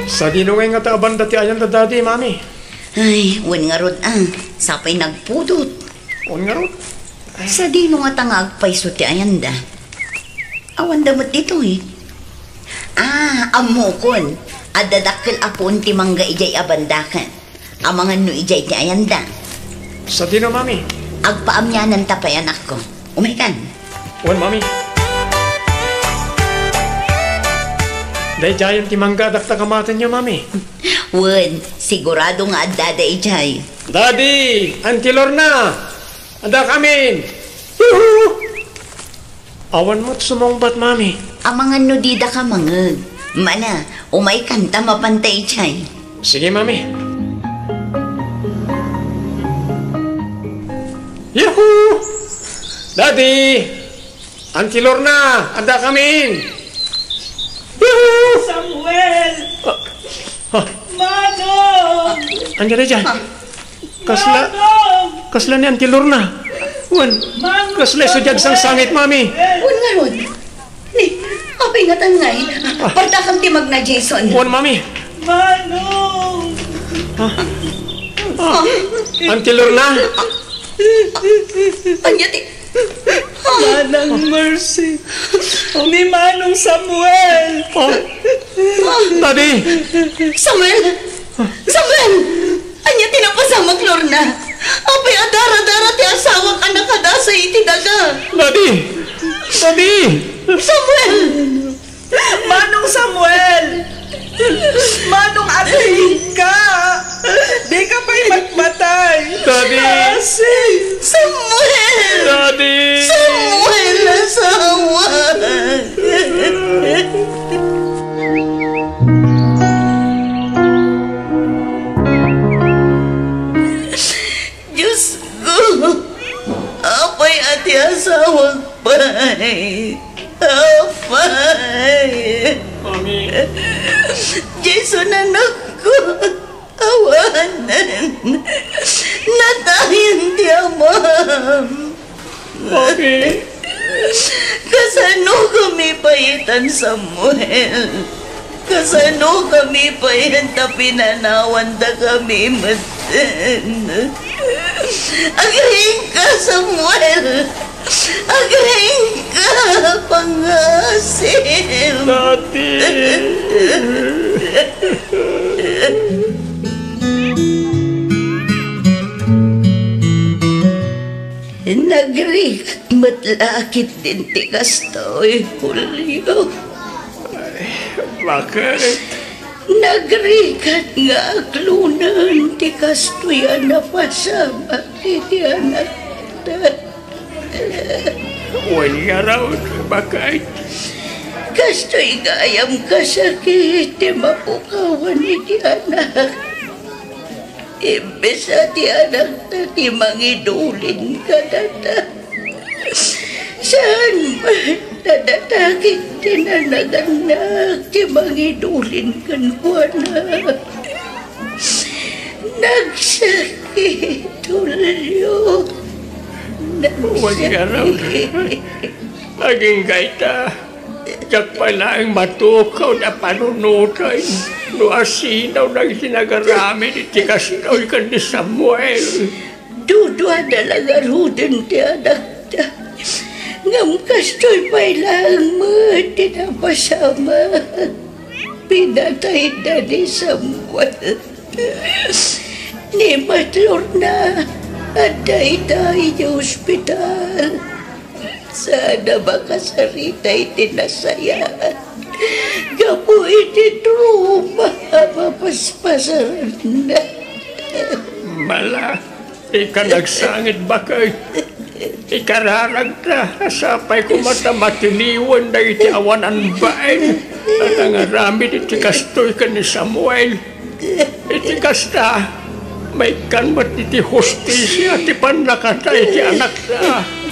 Sadino ngay ngata a banda ti ayanda, Daddy, Mami? Ay, wen ngarud a, sapay nagpudot. Wen ngarud? Sadino ngata nga agpayso ti ayanda? Awanda met ditoy. Ah, ammokon. Adda dakkel a puon ti mangga idiay a bandaken. Amangan no idiay ti ayanda. Sadino, Mami? Agpaamiananta pay, anakko. Umaykan. Wen, Mami. Daydiayen ti mangga a dakta kamatenyo, Mami. Wen, sigurado nga addada idiay. Daddy! Auntie Lorna! Addakamin! Yuhu! Awan met sumungbat, Mami. Amangan no didaka mangngeg. Mana, umaykan ta mapanta idiay. Sige, Mami. Yahoo! Daddy! Auntie Lorna, addakamin! Yahoo! Samuel! Ah, ah. Manong! Ania daydiay? Ah. Kasla, Manong! Kasla ni Auntie Lorna. Wen, Manong kasla isu diay Samuel! Agsangsangit, Mami. Wen ngarud. Ni, apay ngatan ngay? Ah. Partakam ti magna, Jason. Wen, Mami. Manong! Ah. Ah. Auntie Lorna? Ania ti Manang Mercy. Ni Manong Samuel. Ah, Daddy. Samuel! Samuel! Ania ti napasamak, Lorna? Apay a daradara ti asawak a nakadasay iti daga? Daddy! Daddy! Samuel! Manong Samuel! Manong, agriingka! Dika pay matmatay! Daddy! Asi! Samuel! Daddy! Samuel, asawa! Diosko, apay a ti asawak pay? Apay. Mami. Jason, anakko, awanen. Natayen ti amam. Mami. Kasano kami pay itan, Samuel? Kasano kami pay ta pinanawan dakami metten? Agriingka, Samuel! Agriingka, pangasim! Daddy! Nagrigat met la ketdin ti kastoy, Julio. Ay, bakit? Nagrigat nga aklonen ti kastoy a napasamak iti anakta. Wen ngarud, bakit? Kastoy gayam kasakit ti mapukawan iti anak. Imbes a ti anakta ti mangidulin kadata, saan met a data ket ti nanagannak ti mangidulin kenkuana. Nagsakit, Julio. Wen ngarud. Nagsakit. Agingga ita. Diak pay laeng matukaw a panunoten no asino dagiti nagaramid iti kastoy ken ni Samuel. Duduada la ngaruden ti anakta, ngem kastoy pay laeng met ti napasamak. Pinatayda ni Samuel. Ni Mat Lorna, adda ita iti ospital. Saan a makasarita iti nasayaat gapu iti trauma a mapaspasaranna. Mala, dika nagsangit, baket. Ikararagta a sapay koma ta matiliwen dagiti awanan bain a nangaramid iti kastoy ken ni Samuel. Iti kasta, maikkan met iti hustisia ti pannakatay ti anakta.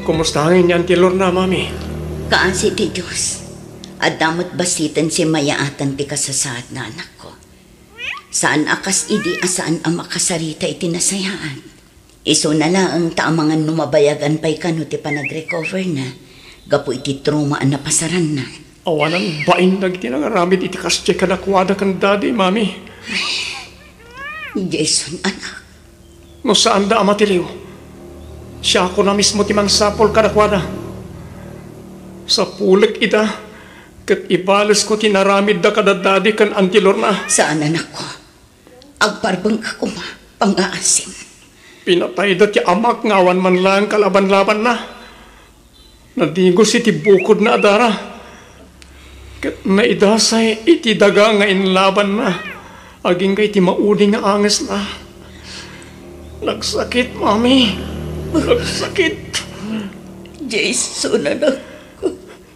Kumusta ngamin ni Auntie Lorna, Mami? Kaasi ti Dios. Adda met bassit a simmayaatan ti kasasaadna, anakko. Saan a kas idi a saan a makasarita iti nasayaat. Isuna laeng ta amangan no mabayagan pay kano ti panagrecoverna gapu iti trauma a napasaranna. Awanan bain dagiti nangaramid iti kas diay kadakuada ken Daddy, Mami. Jason, anak. No saanda a matiliw, siakon a mismo ti mangsapul kadakuada. Sapulek ida ket ibalesko ti naramidda kada Daddy ken Auntie Lorna. Saan, anakko. Agparbengka koma. pangaasim. Pinatayda ti amak nga awan man laeng kalaban-labanna. Nadigos iti bukodna a dara, ket naidasay iti daga nga inlabanna agingga iti maudi nga angesna. Nagsakit, Mami. Nagsakit. Jason, anak.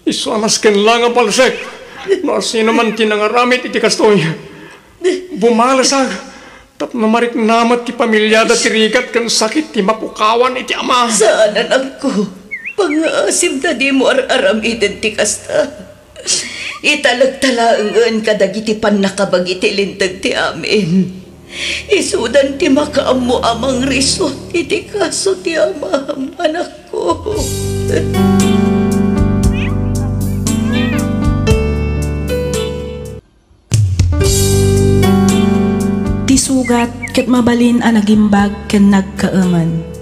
Isu a nasken la nga palsek no asino man ti nangaramid iti kastoy. Bumalesak tapno marikna met ti pamiliada ti rigat ken sakit ti mapukawan iti ama. Saan, anakko. Pangaasim ta dimo ar-aramiden ti kasta. Italekta laengen kadagiti pannakabagi ti linteg ti amin. Isudan ti makaammo a mangrisot iti kaso ti amam, anakko. Ti sugat ket mabalin a nagimbag ken nagkaemen.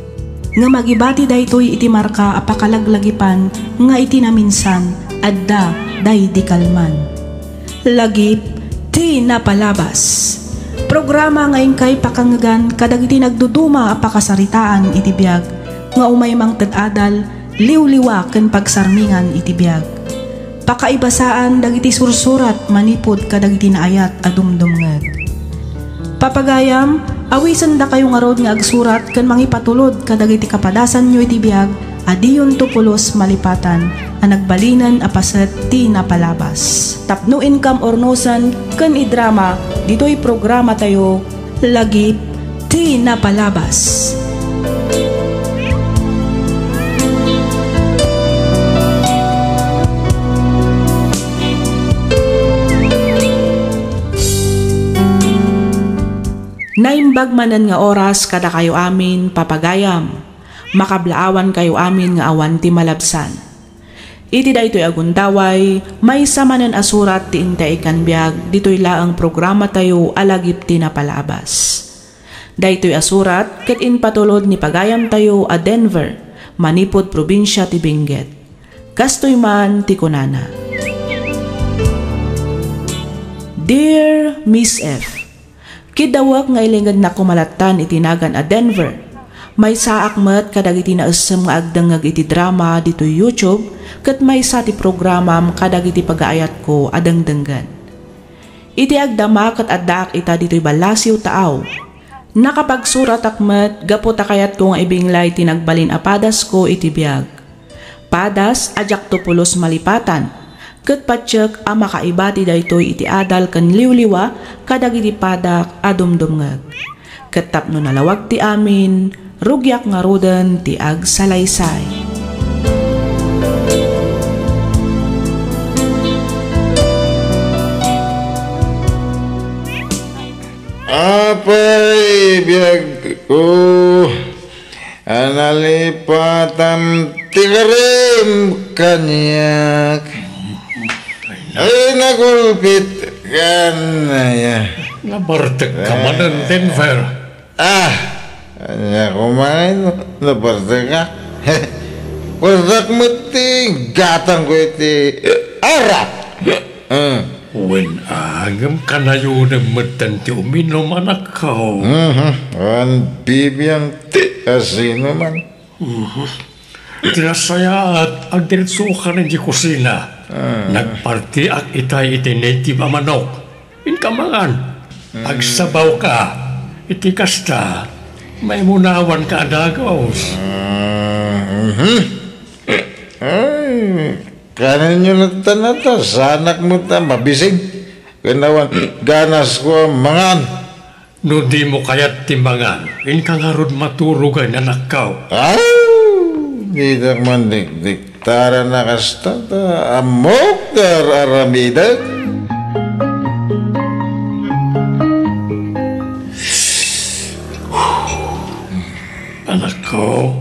Ngem agibati daytoy iti marka a pakalaglagipan nga iti naminsan, adda daydi kalman. Lagip ti napalabas. Programa nga inkay pakangngegan kadagiti nagduduma a pakasaritaan iti biag nga umay mangted adal, liwliwa ken pagsarmingan iti biag. Pakaibasaan dagiti sursurat manipud kadagiti naayat a dumdumngeg. Papagayam, awisendakayo ngarud nga agsurat ken mangipatulod kadagiti kapadasanyo iti biag a diyonto pulos malipatan a nagbalinen a paset ti napalabas. Tapno inkam urnosen ken idrama ditoy programatayo, Lagip ti Napalabas. Naimbag manen nga oras kadakayo amin, papagayam. Makablaawankayo amin nga awan ti malabsan. Iti daytoy a gundaway, maysa manen a surat ti intay ikkan biag ditoy laeng programatayo a Lagip ti Napalabas. Daytoy a surat ket impatulod ni pagayamtayo a Denver, manipud probinsia ti Benguet. Kastoy man ti kunana, Dear Miss F, Kiddawek nga ilingednak koma lattan iti nagan a Denver. Maysaak met kadagiti naessem nga agdengngeg iti drama ditoy YouTube, ket maysa ti programam kadagiti pagaayatko a dengdenggen. Iti agdama ket addaak ita ditoy ballasiw taaw. Nakapagsuratak met gapu ta kayatko nga ibinglay ti nagbalin a padasko iti biag. Padas a diakto pulos malipatan, ket patiek a makaibati daytoy iti adal ken liwliwa kadagiti padak a dumdumngeg. Ket tapno nalawag ti amin, rugiak ngaruden ti agsalaysay. Apay, biagko, a nalipatan ti karim kaniak. Ay, nagulpit kan, aya. Nabartek ka manen, Denver. Ah, ania kumain, nabartek ka. Bartek met ti gatangko iti arak. Ah. Wen, ah, ngem kanayonem metten ti uminum, anakko. Mhm. Wen, bibiang ti asinoman. Mhm. Ti nasayaat, agdiretsokan idiay kusina. Ah. Nagpartiak itay iti native a manok. Inka mangan. Mm. Agsabawka. Iti kasta, maimunawanka a dagus. Ah, mhm. Ay, kanenyo latta nata, saanak met a mabisig. Ken awan ganasko a mangan. No dimo kayat ti mangan, inka ngarud maturog, anakko. Aw, ditak mandikdiktaran a kasta ta ammok ti ar-aramidek. Anakko,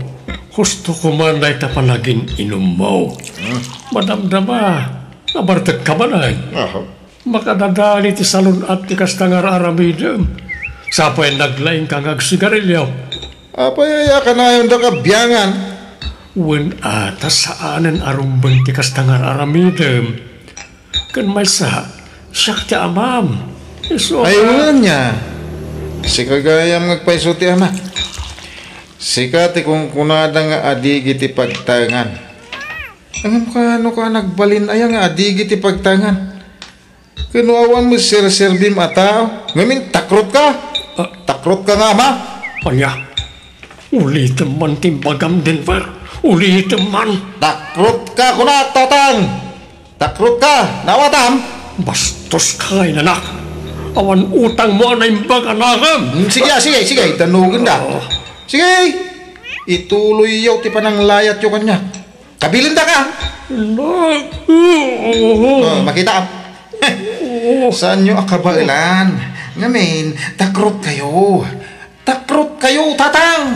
husto koma dayta panagin-inummo. Hmm? Madamdama, nabartek ka manen. Aha. Makadadael iti salun-at ti kasta nga ar-aramidem. Sa pay naglaingka nga agsigarilio. Apay aya kanayon da kabiangan? Wen a, ta saanen a rumbeng ti kasta nga ar-aramidem. Ken maysa, siak ti amam. Isu a Ay, wen ania? Sika gayam nga agpayso ti amak. Sika ti kunkunada nga adigi ti pagtaengan. Ngem kaano ka nagbalin aya nga adigi ti pagtaengan? Ken no awan met serserbim a tao, ngamin takrot ka? Ah. Takrot ka nga ama? Ania? Ulitem man ti imbagam, Denver. Ulitem man. Takrot ka, kunak, Tatang. Takrot ka, naawatam? Bastos ka nga inanak. Awan utangmo a naimbag a nakem. Hmm, sige, ah, sige, sige, danugen da. Oh. Sige, ituloyyo ti pananglayatyo kaniak. Kabilin da ka. Na- Oh, makita. Saanyo a kabaelan. Ngamin, takrot kayo. Takrot kayo, Tatang!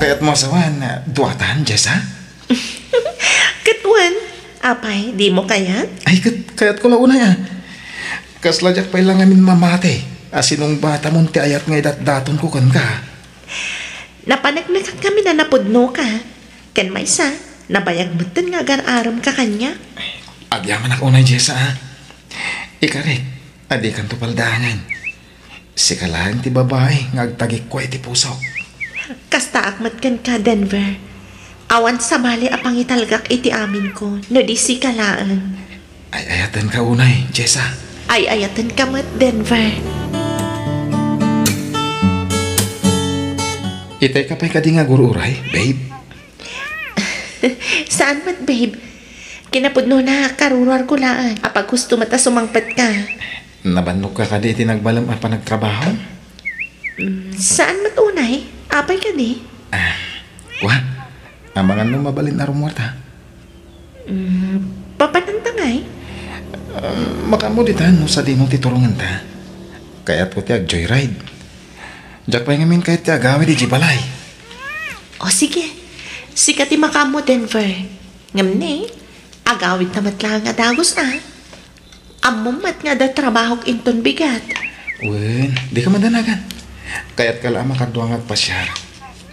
Kayat mo asawan, duatan, Jessa? Ket wen, apay, di mo kayat? Ay, ket, kayat ko la unay, ah. Kasla diak pay la ngamin mamati a sinungbatamon ti ayat nga idatdaton ko kenka. Napaneknekak ngamin a napudno ka. Ken maysa, nabayag metten nga agar-arem ka kaniak. Agyamanak unay, Jessa, ah. Ikarik a dikanto paldaangen. Sika laeng ti babai nga agtagikua iti pusok. Kastaak met kenka, Denver. Awan sabali a pangitalgak iti aminko no di sika laeng. Ay-ayatenka unay, Jessa. Ay-ayatenka met, Denver. Itay ka pay kadi nga agur-uray, babe? Saan met, babe? Kinapudnona, karuruarko laeng. Apaghusto met a sumangpet ka. Nabannog ka kadi iti nagbalem a panagtrabaho? Mm, saan met unay? Apay kadi? Ah, wa. Amangan no mabalin a rummuarta. Mm, papananta ngay? Um, makaammo ditan no sadino ti turongenta. Kayatko ti ag-joyride. Diak pay ngamin kayat ti agawid idiay balay. O sige, sika ti makaammo, Denver. Ngem ne, agawidta met laeng a dagus a. Ammom met nga adda trabahok inton bigat. Wen, dika madanagan. Kayatka la a makadua nga agpasiar.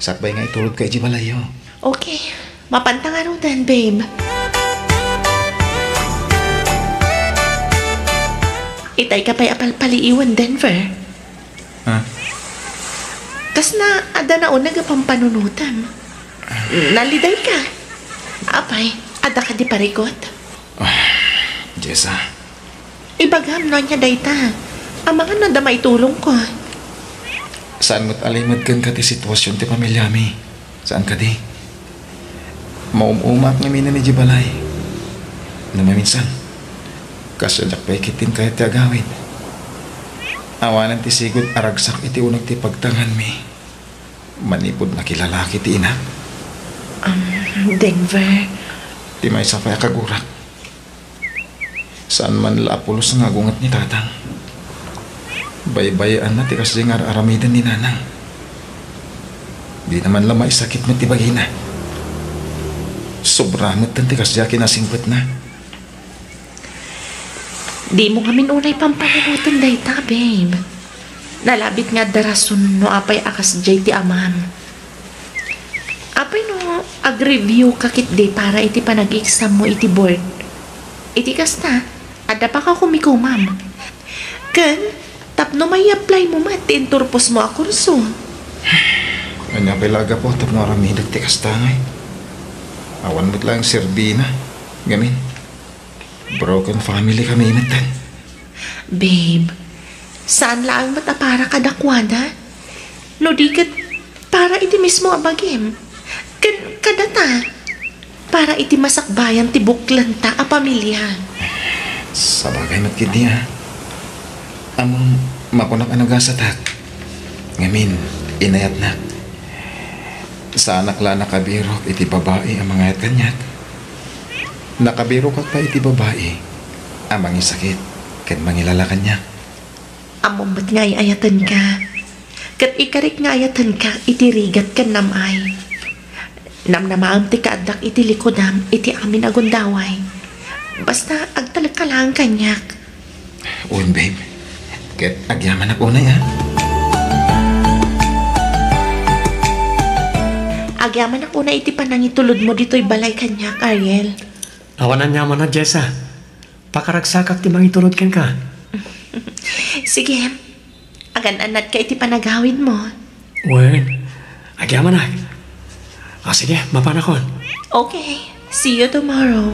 Sakbay nga itulodka idiay balayyo. Okay. Mapanta ngaruden, babe. Itay ka pay a palpaliiwen, Denver. Ha? Kasla adda nauneg a pampanunotem. Nalidayka. Apay, adda kadi parikut? Ah, Jessa. Ibagam no ania dayta. Amangan no adda maitulongko. Saan met a limed kenka ti situasion ti pamiliami. Saan kadi? Maum-umaak ngamin idiay balay. No maminsan, kasla diak pay ketdin kayat ti agawid. Awanen ti sigud a ragsak iti uneg ti pagtaenganmi. Manipud nakilalaki ti inak. Um, Denver. Ti maysa pay a kagurak. Saan man la a pulos nga agunget ni Tatang. Baybay-anna ti kasdiay nga ar-aramiden ni Nanang. Dina man la maisakit met ti bagina. Sobra metten ti kasdiay a kinasingpetna. Dimo ngamin unay pampanunoten dayta, babe. Nalabit nga adda rason no apay a kasdiay ti amam. Apay no ag-review ka ketdi para iti panag-exammo iti board? Iti kasta, adda pakakumikomam. Ken tapno mai-applymo met ti inturposmo a kurso. Ania pay la a gapu tapno aramidek ti kasta ngay? Awan met laeng serbina. Ngamin, broken family kami metten. Babe, saan laeng met a para kadakuada? No di ket para iti mismo a bagim. Ken kadata, para iti masakbayan ti buklenta a pamilia. Sabagay met ketdi, a. Ammom, makunak a nagasatak. Ngamin, inayatnak. Saanak la a nakabirok iti babai a mangayat kaniak. Nakabirokak pay iti babai a mangisakit ken mangilala kaniak. Ammom met nga ay-ayatenka. Ket ikarik nga ayatenka iti rigat ken nam-ay. Namnamaem ti kaaddak iti likudam iti amin a gundaway. Basta agtalekka laeng kaniak. Wen, babe. Ket agyamanak unay, a. Agyamanak unay iti panangitulodmo ditoy balay kaniak, Ariel. Awan aniamanna, Jessa. Makaragsakak ti mangitulod kenka. Sige, agan-annatka iti panagawidmo. Wen, agyamanak. Ah, sige, mapanakon. Okay, see you tomorrow.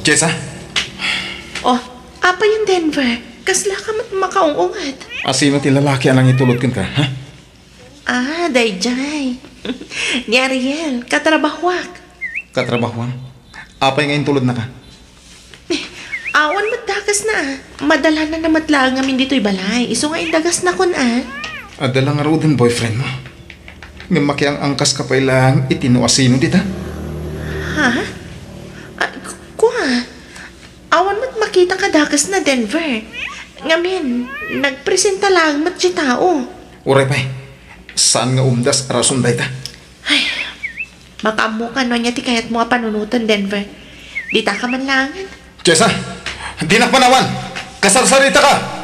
Jessa? Oh, apay, Denver? Kasla ka met makaung-unget? Asino ti lalaki a nangitulod kenka, ha? Ah, daydiay. Ni Ariel, katrabahuak. Katrabahuam? Apay nga intulodnaka? Awan met dakesna, a. Madalana met laeng ngamin ditoy balay. Isu nga indagasnakon, a. Adda la ngaruden boyfriendmo. Ngem makiang-angkaska pay laeng iti no asino dita? Ha? Ah, k-, kua? Awan met makita kadakesna, Denver. Ngamin, nagpresenta laeng met ti tao. Uray pay, saan nga umdas a rason dayta? Ay, makaammoka no ania ti kayatmo a panunoten, Denver. Ditaka man laengen. Jessa, dinak panawan! Kasarsaritaka!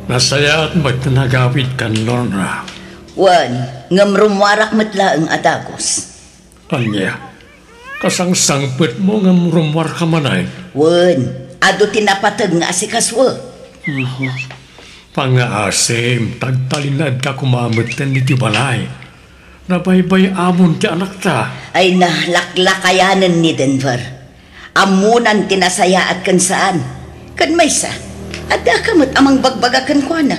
Nasayaat met ti nagawidkan, Lorna. Wen, ngem rummuarak met laeng a dagus. Ania? Kasangsangpetmo ngem rummuarka manen? Wen, adu ti napateg nga asikasuek. Mhm. Pangngaasim, tagtalinaedka koma metten ditoy balay. Nabaybay-amon ti anakta. Ay na, laklakayanen ni Denver. Ammonan ti nasayaat ken saan. Ken maysa, addaka met a mangbagbaga kenkuana.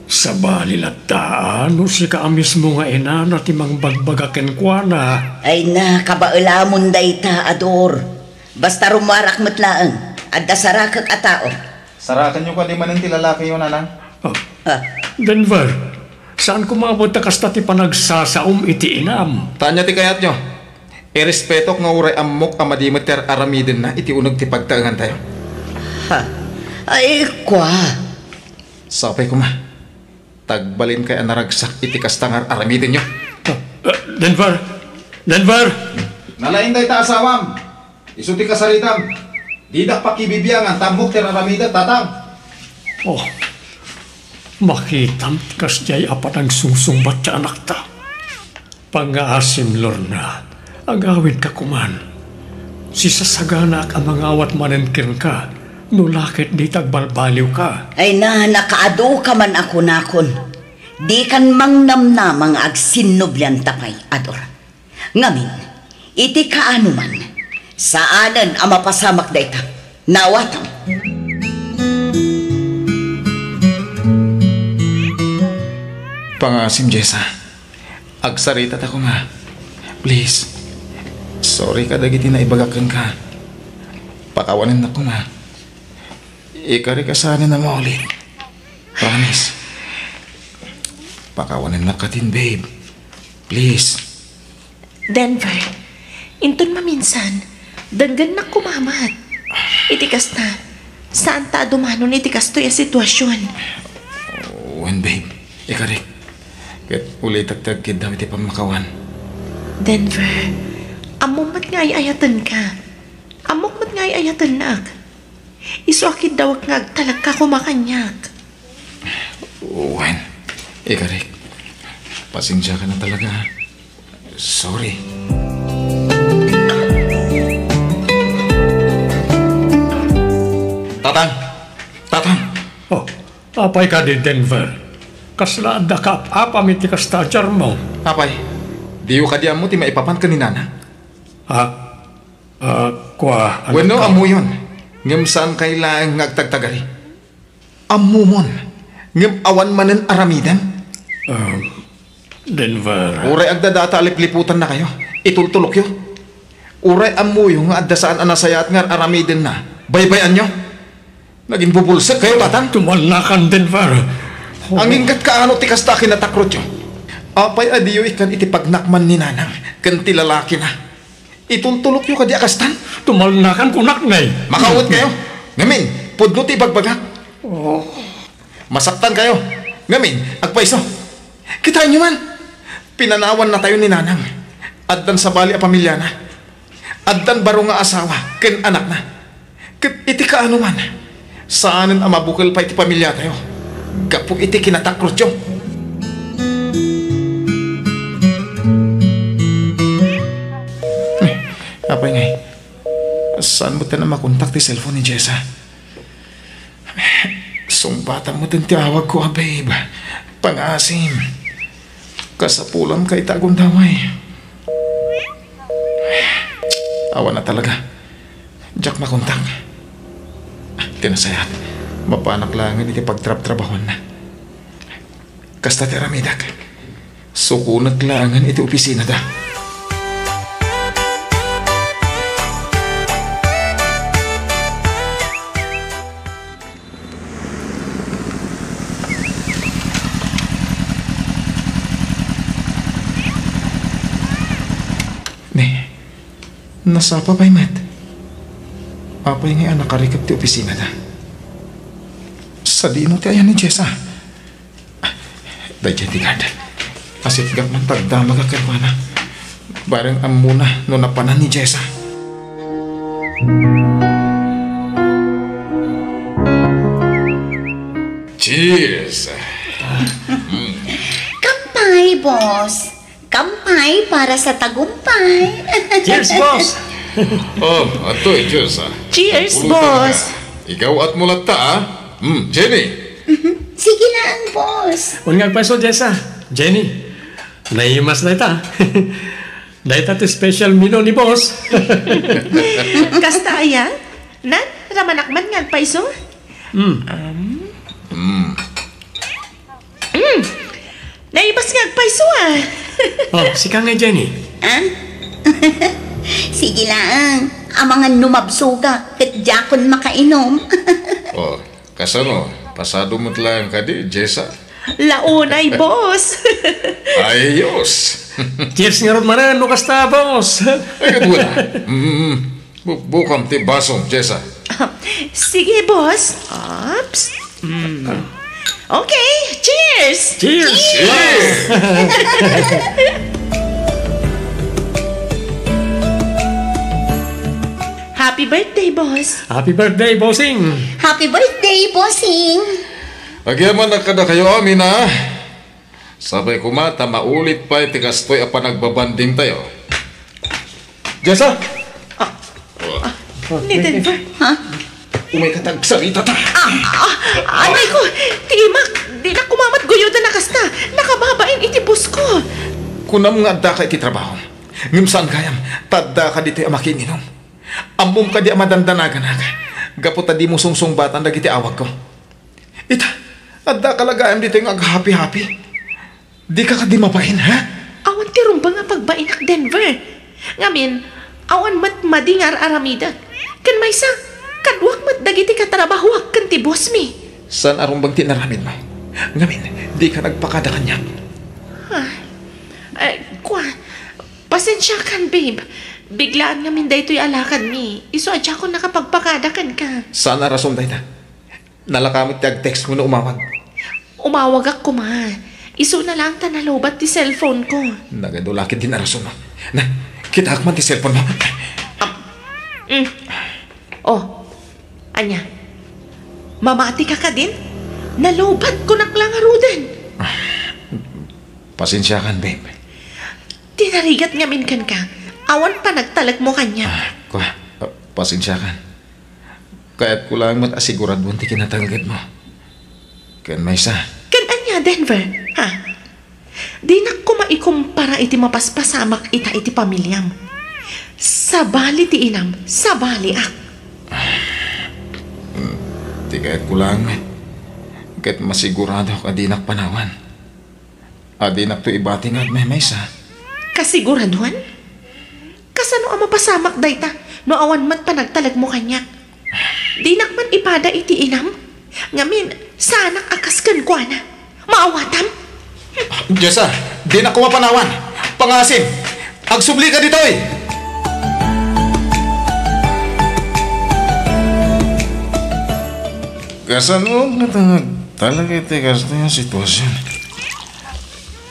Sabali latta, a, no sika a mismo nga inana ti mangbagbaga kenkuana. Ay na, kabaelamon dayta, Ador. Basta rummuarak met laeng, adda sarakek a tao. Sarakenyo kadi manen ti lalakiyo, Nanang? Ah. Ah. Denver, saan koma met a kasta ti panagsasaom iti inam? Ta ania ti kayatyo? Irespetok nga uray ammok a madi met ti ar-aramidenna iti uneg ti pagtaengantayo. Ha? Ay, kua. Sapay koma. Tagbalinkayo a naragsak iti kasta nga ar-aramidenyo. Ah, ah, Denver! Denver! Nalaing dayta asawam. Isu ti kasaritam. Didak pakibibiangan ta ammok ti ar-aramidek, Tatang. Oh, makitam ti kasdiay a panagsungsungbat ti anakta. Pangngaasim, Lorna, agawidka koman. Sisasaganaak a mangawat manen kenka no la ket dita agbalbaliwka. Ay na, nakaaduka man a kunakon. Dikan mangnamnama nga agsinnublianta pay, Ador. Ngamin, iti kaano man, saanen a mapasamak dayta. Naawatam. Pangngaasim, Jessa. Agsaritata koma. Please. Sorry kadagiti naibagak kenka. Pakawanennak koma. Ikarik a saanen a maulit. Promise. Pakawanennak katin, babe. Please. Denver, inton maminsan, denggennak koma met. Iti kasta, saanta a dumanon iti kastoy a situasion. Wen, babe, ikarik. Ket ulitek ti agkiddam iti pammakawan. Denver, ammom met nga ay-ayatenka. Ammok met nga ay-ayatennak. Isu a kiddawek nga agtalekka koma kaniak. Wen, ikarik. Pasensiaka na talaga, ha? Sorry. Tatang! Tatang! Oh, apay kadi, Denver? Kasla adda kaap-apam iti kasta a diarmo? Apay, diyo kadi ammo ti maipapan ken ni Nanang? Ha? Ah, kua, wenno, anakko, ammoyon. Ngem saankay laeng nga agtagtagari. Ammomon, ngem awan manen aramidem. Ah, Denver. Uray agdadata a lipliputannakayo, itultulokyo. Uray ammoyo nga adda saan a nasayaat nga ar-aramidenna, baybay-anyo. Naginbubulsekkayo, Tatang? Tumalnakan, Denver. Aginggatka ano ti kasta a kinatakrotyo? Apay a diyo ikkan iti pagnakman ni Nanang ken ti lalakina? Itultulokyo kadi a kastan? Tumalnakan, kunak ngay. Makaawetkayo. Ngamin, pudno ti ibagbagak. Oh. Masaktankayo. Ngamin, agpayso. Kitaenyo man. Pinanawannatayo ni Nanang. Addan sabali a pamiliana. Addan baro nga asawa ken anakna. Ket iti kaano man, saanen a mabukel pay ti pamiliatayo gapu iti kinatakrotyo. Saan met a makontak ti cellphone ni Jessa? Sungbatam met ti awagko a babe. Pangaasim. Kasapulanka ita a gundaway. Awan a talaga. Diak makontak. Ti nasayaat, mapanak laengen iti pagtrabtrabahuanna. Kasta ti aramidek. Sukonek laengen iti opisinada. Ne, nasapa pay met. Apay ngay a nakarikep ti opisinada? Sadino ti ayan ni Jessa? Daydiay ti guard. Asitgak man ta agdamagak kenkuana. Bareng ammona no napanan ni Jessa. Cheers! Kampay, boss. Kampay para sa tagumpay. Cheers, boss! Oh, adtoy, cheers, ah. Cheers, boss! Ikaw at mulatta, ah. Hmm, Jenny. Sige lang, boss. Wen nga agpayso, Jessa. Jenny. Naimas dayta. Dayta ti special menu ni boss. Kasta aya? Nan, ramanak man nga agpayso? Hmm. Um. Hmm. Mm. Naimas nga agpayso, ah. Oh, sika nga, Jenny. Ah? Sige laeng. Amangan no mabsogak, ket diakon makainom. Oh, kasano? Pasado met laeng kadi, Jessa? Launay, boss. Ayos. Cheers ngarud manen, no kasta, boss. Ay, ket wala. Mm. Bu-, bukam ti basom, Jessa. Ah, sige, boss. Oops. Mm. Okay, cheers! Cheers! Cheers! Happy birthday, boss. Happy birthday, bossing! Happy birthday, bossing! Agyamanak kadakayo amin, a. Sapay koma ta maulit pay ti kastoy a panagbabandingtayo. Jessa! Ah, ah, ni Denver. Ha? Umayka ta agsarita ta. Ah, ah, anay ko, ti imak, dinak koma met guyodan a kasta. Nakababain iti boss ko. Kunam nga addaka iti trabaho. Ngem saan gayam, ta addaka ditoy a makiiminum. Ammom kadi a madandanaganaka, gapu ta dimo sungsungbatan dagiti awagko. Ita, addaka la gayam ditoy nga aghapi-hapi. Dika kadi mabain, ha? Awan ti rumbeng a pagbainak, Denver. Ngamin, awan met madi nga ar-aramidek. Ken maysa, kaduak met dagiti katrabahoak ken ti boss mi. Saan a rumbeng ti inaramidmo? Ngamin, dika nagpakada kaniak. Ah, eh, kua, pasensiakan, babe. Biglaan ngamin daytoy a lakad mi. Isu a diakon nakapagpakada kenka. Saan a rason dayta? Nalaka met ti agtextmo no umawag. Umawagak koma. Isuna laeng ta nalobat ti cellphone ko. Nagadu la ketdin a rason, no? Na, kitaek man ti cellphone mo. Ah, mm. Oh, ania? Mamatika kadin? Nalobat, kunak la ngaruden. Pasensiakan, babe. Ti narigat ngamin kenka, awan panagtalekmo kaniak. Ah, kua, ah, pasensiakan. Kayatko laeng met a siguraduen ti kinatalgedmo. Ken maysa. Ken ania, Denver? Ha? Dinak koma ikumpara iti mapaspasamak ita iti pamiliam. Sabali ti inam, sabaliak. Hmm, ti kayatko laeng met. Ket masiguradok a dinak panawan. A dinakto ibati nga agmaymaysa. Kasiguraduan? Kasano a mapasamak dayta no awan met panagtalekmo kaniak? Dinak man ipada iti inam? Ngamin, saanak a kas kenkuana. Maawatam? Jessa, dinak koma panawan. Pangaasim, agsublika ditoy! Kasano nga talaga iti kasta nga sitwasyon?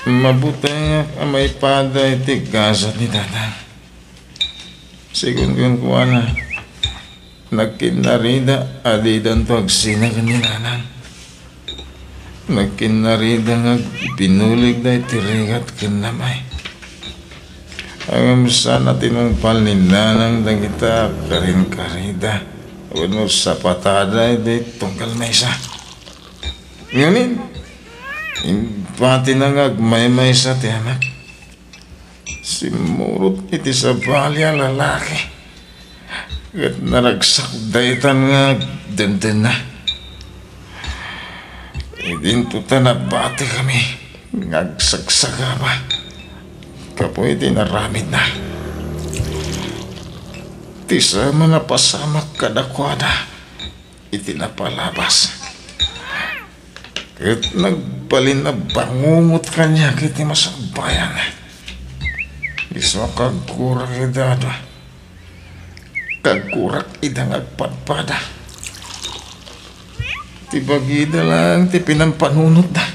Mabutengak a maipada iti gasat ni Tatang. Sigun kenkuana, nagkinnarida a didanto agsina ken ni Nanang. Nagkinnarida nga agbinuligda iti rigat ken namay. Ngem saan a tinungpal ni Nanang dagita a karinkarida wenno sapatada iti tunggal maysa. Ngamin, impatina nga agmaymaysa ti anak. Simmurot iti sabali a lalaki ket naragsak daytan nga agdendenna. Idinto ta nabatikami nga agsagsagaba gapu iti inaramidna. Ti saem a napasamak kadakuada iti napalabas. Ket nagbalin a bangungot kaniak iti masakbayan. Isu a kaggurak ida adu. Kaggurak ida nga agpadpada. Ti bagida laeng ti pinampanunotda.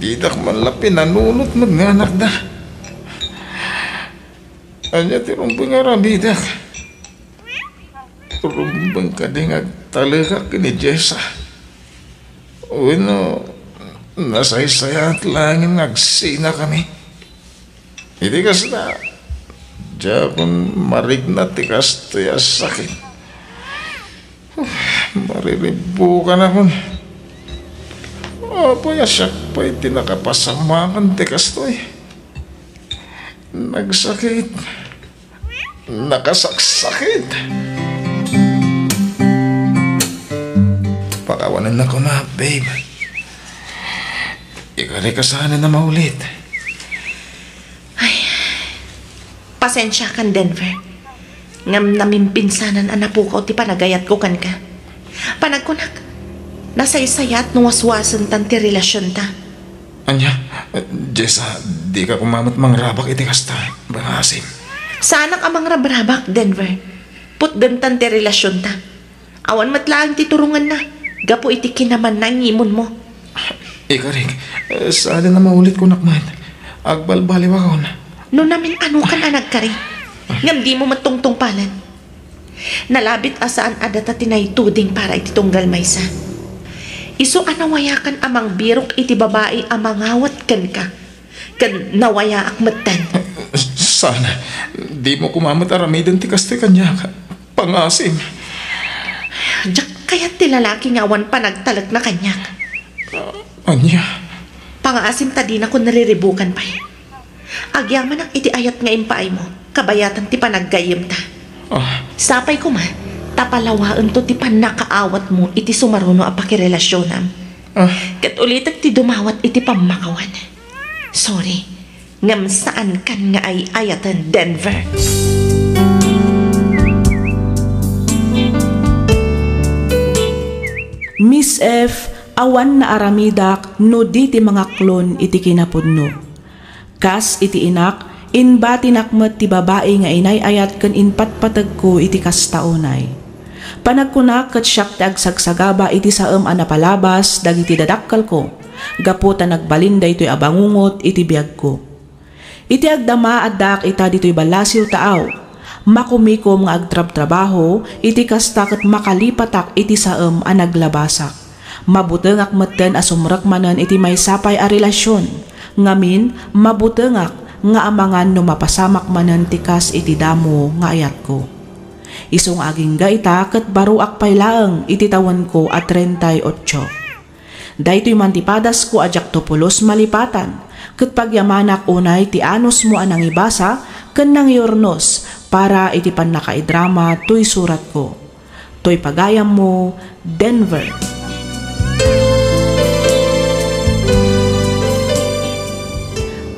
Didak man la pinanunot met nga anakda. Ania ti rumbeng nga aramidek? Rumbeng kadi nga agtalekak ken ni Jessa? Wenno nasaysayaat laengen nga agsinakami? Iti kasta, diakon marikna ti kastoy a sakit. Uf, mariribukanakon. Apay a siak pay ti nakapasamakan ti kastoy? Nagsakit. Nakasaksakit. Pakawanennak koma, babe. Ikarik a saanen a maulit. Ay, pasensiakan, Denver. Ngem namimpinsanan a napukaw ti panagayatko kenka. Panagkunak, nasaysayaat no waswasentan ti relasionta. Ania? Jessa, dika koma met mangrabak iti kasta. Pangasim. Saanak a mangrabrabak, Denver. Putdemtan ti relasionta. Awan met laeng ti turongenna gapu iti kinamannangimonmo. Ikarik, saanen a maulit, kunak met. Agbalbaliwakon. No namin-anokan a nagkari, ngem dimo met tungtungpalen. Nalabit a saan a data ti naituding para iti tunggal maysa. Isu a nawayakan a mangbirok iti babai a mangawat kenka, ken nawayaak metten. Saan, dimo koma met aramiden ti kastoy kaniak. Pangasim. Diak kayat ti lalaki nga awan panagtalekna kaniak. Ania? Pangaasim ta dinakon riribukan pay. Agyamanak iti ayat nga impaaymo, kabayatan ti panaggayyemta. Ah. Sapay koma, ta palawaento ti pannakaawatmo iti sumaruno a pakirelasionam. Ah. Ket ulitek ti dumawat iti pammakawan. Sorry, ngem saankan nga ay-ayaten, Denver. Miss F, awan naaramidak no di ti mangaklon iti kinapudno. Kas iti inak, imbatinak met ti babai nga inay-ayat ken impatpategko iti kasta unay. Panagkunak ket siak ti agsagsagaba iti saem a napalabas dagiti dadakkelko, gapu ta nagbalin daytoy a bangungot iti biagko. Iti agdama, addaak ita ditoy ballasiw taaw. Makumikom nga agtrabtrabaho, iti kasta ket makalipatak iti saem a naglabasak. Mabutengak metten a sumrek manen iti maysa pay a relasion. Ngamin, mabutengak nga amangan no mapasamak manen ti kas iti damo nga ayatko. Isu nga agingga ita ket baroak pay laeng iti tawenko a treinta y ocho. Daytoy man ti padasko a diakto pulos malipatan, ket pagyamanak unay ti anusmo a nangibasa ken nangiurnos para iti pannakaidrama toy suratko. Toy pagayammo, Denver.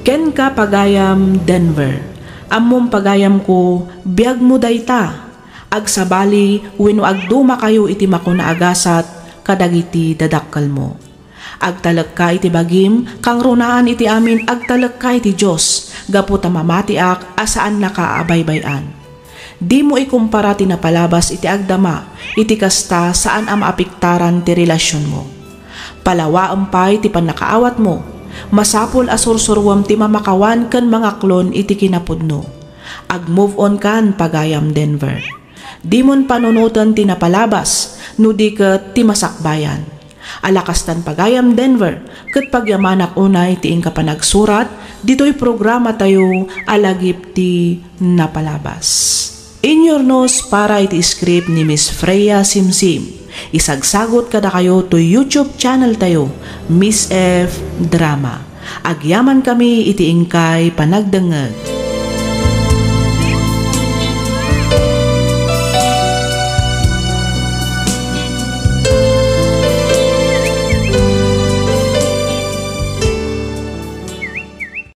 Kenka, pagayam Denver. Ammom, pagayamko, biagmo dayta. Agsabali wenno agdumakayo iti makuna a gasat kadagiti dadakkelmo. Agtalekka iti bagim, kangrunaan iti amin agtalekka iti Dios, gapu ta mamatiak a saannaka a baybay-an. Dimo ikumpara ti napalabas iti agdama, iti kasta saan a maapektaran ti relasionmo. Palawaem pay ti pannakaawatmo. Masapul a sursuruem ti mamakawan ken mangaklon iti kinapudno. Ag-move on kan, pagayam Denver. Dimon panunoten ti napalabas, no di ket ti masakbayan. Ala kastan pagayam Denver, ket pagyamanak unay ti inka panagsurat ditoy programatayo a Lagip ti Napalabas. Inyurnos para iti script ni Miss Freya Simsim. Isagsagot kadakayo to YouTube channel tayo, Miss F Drama. Agyaman kami iti inkay panagdengngeg.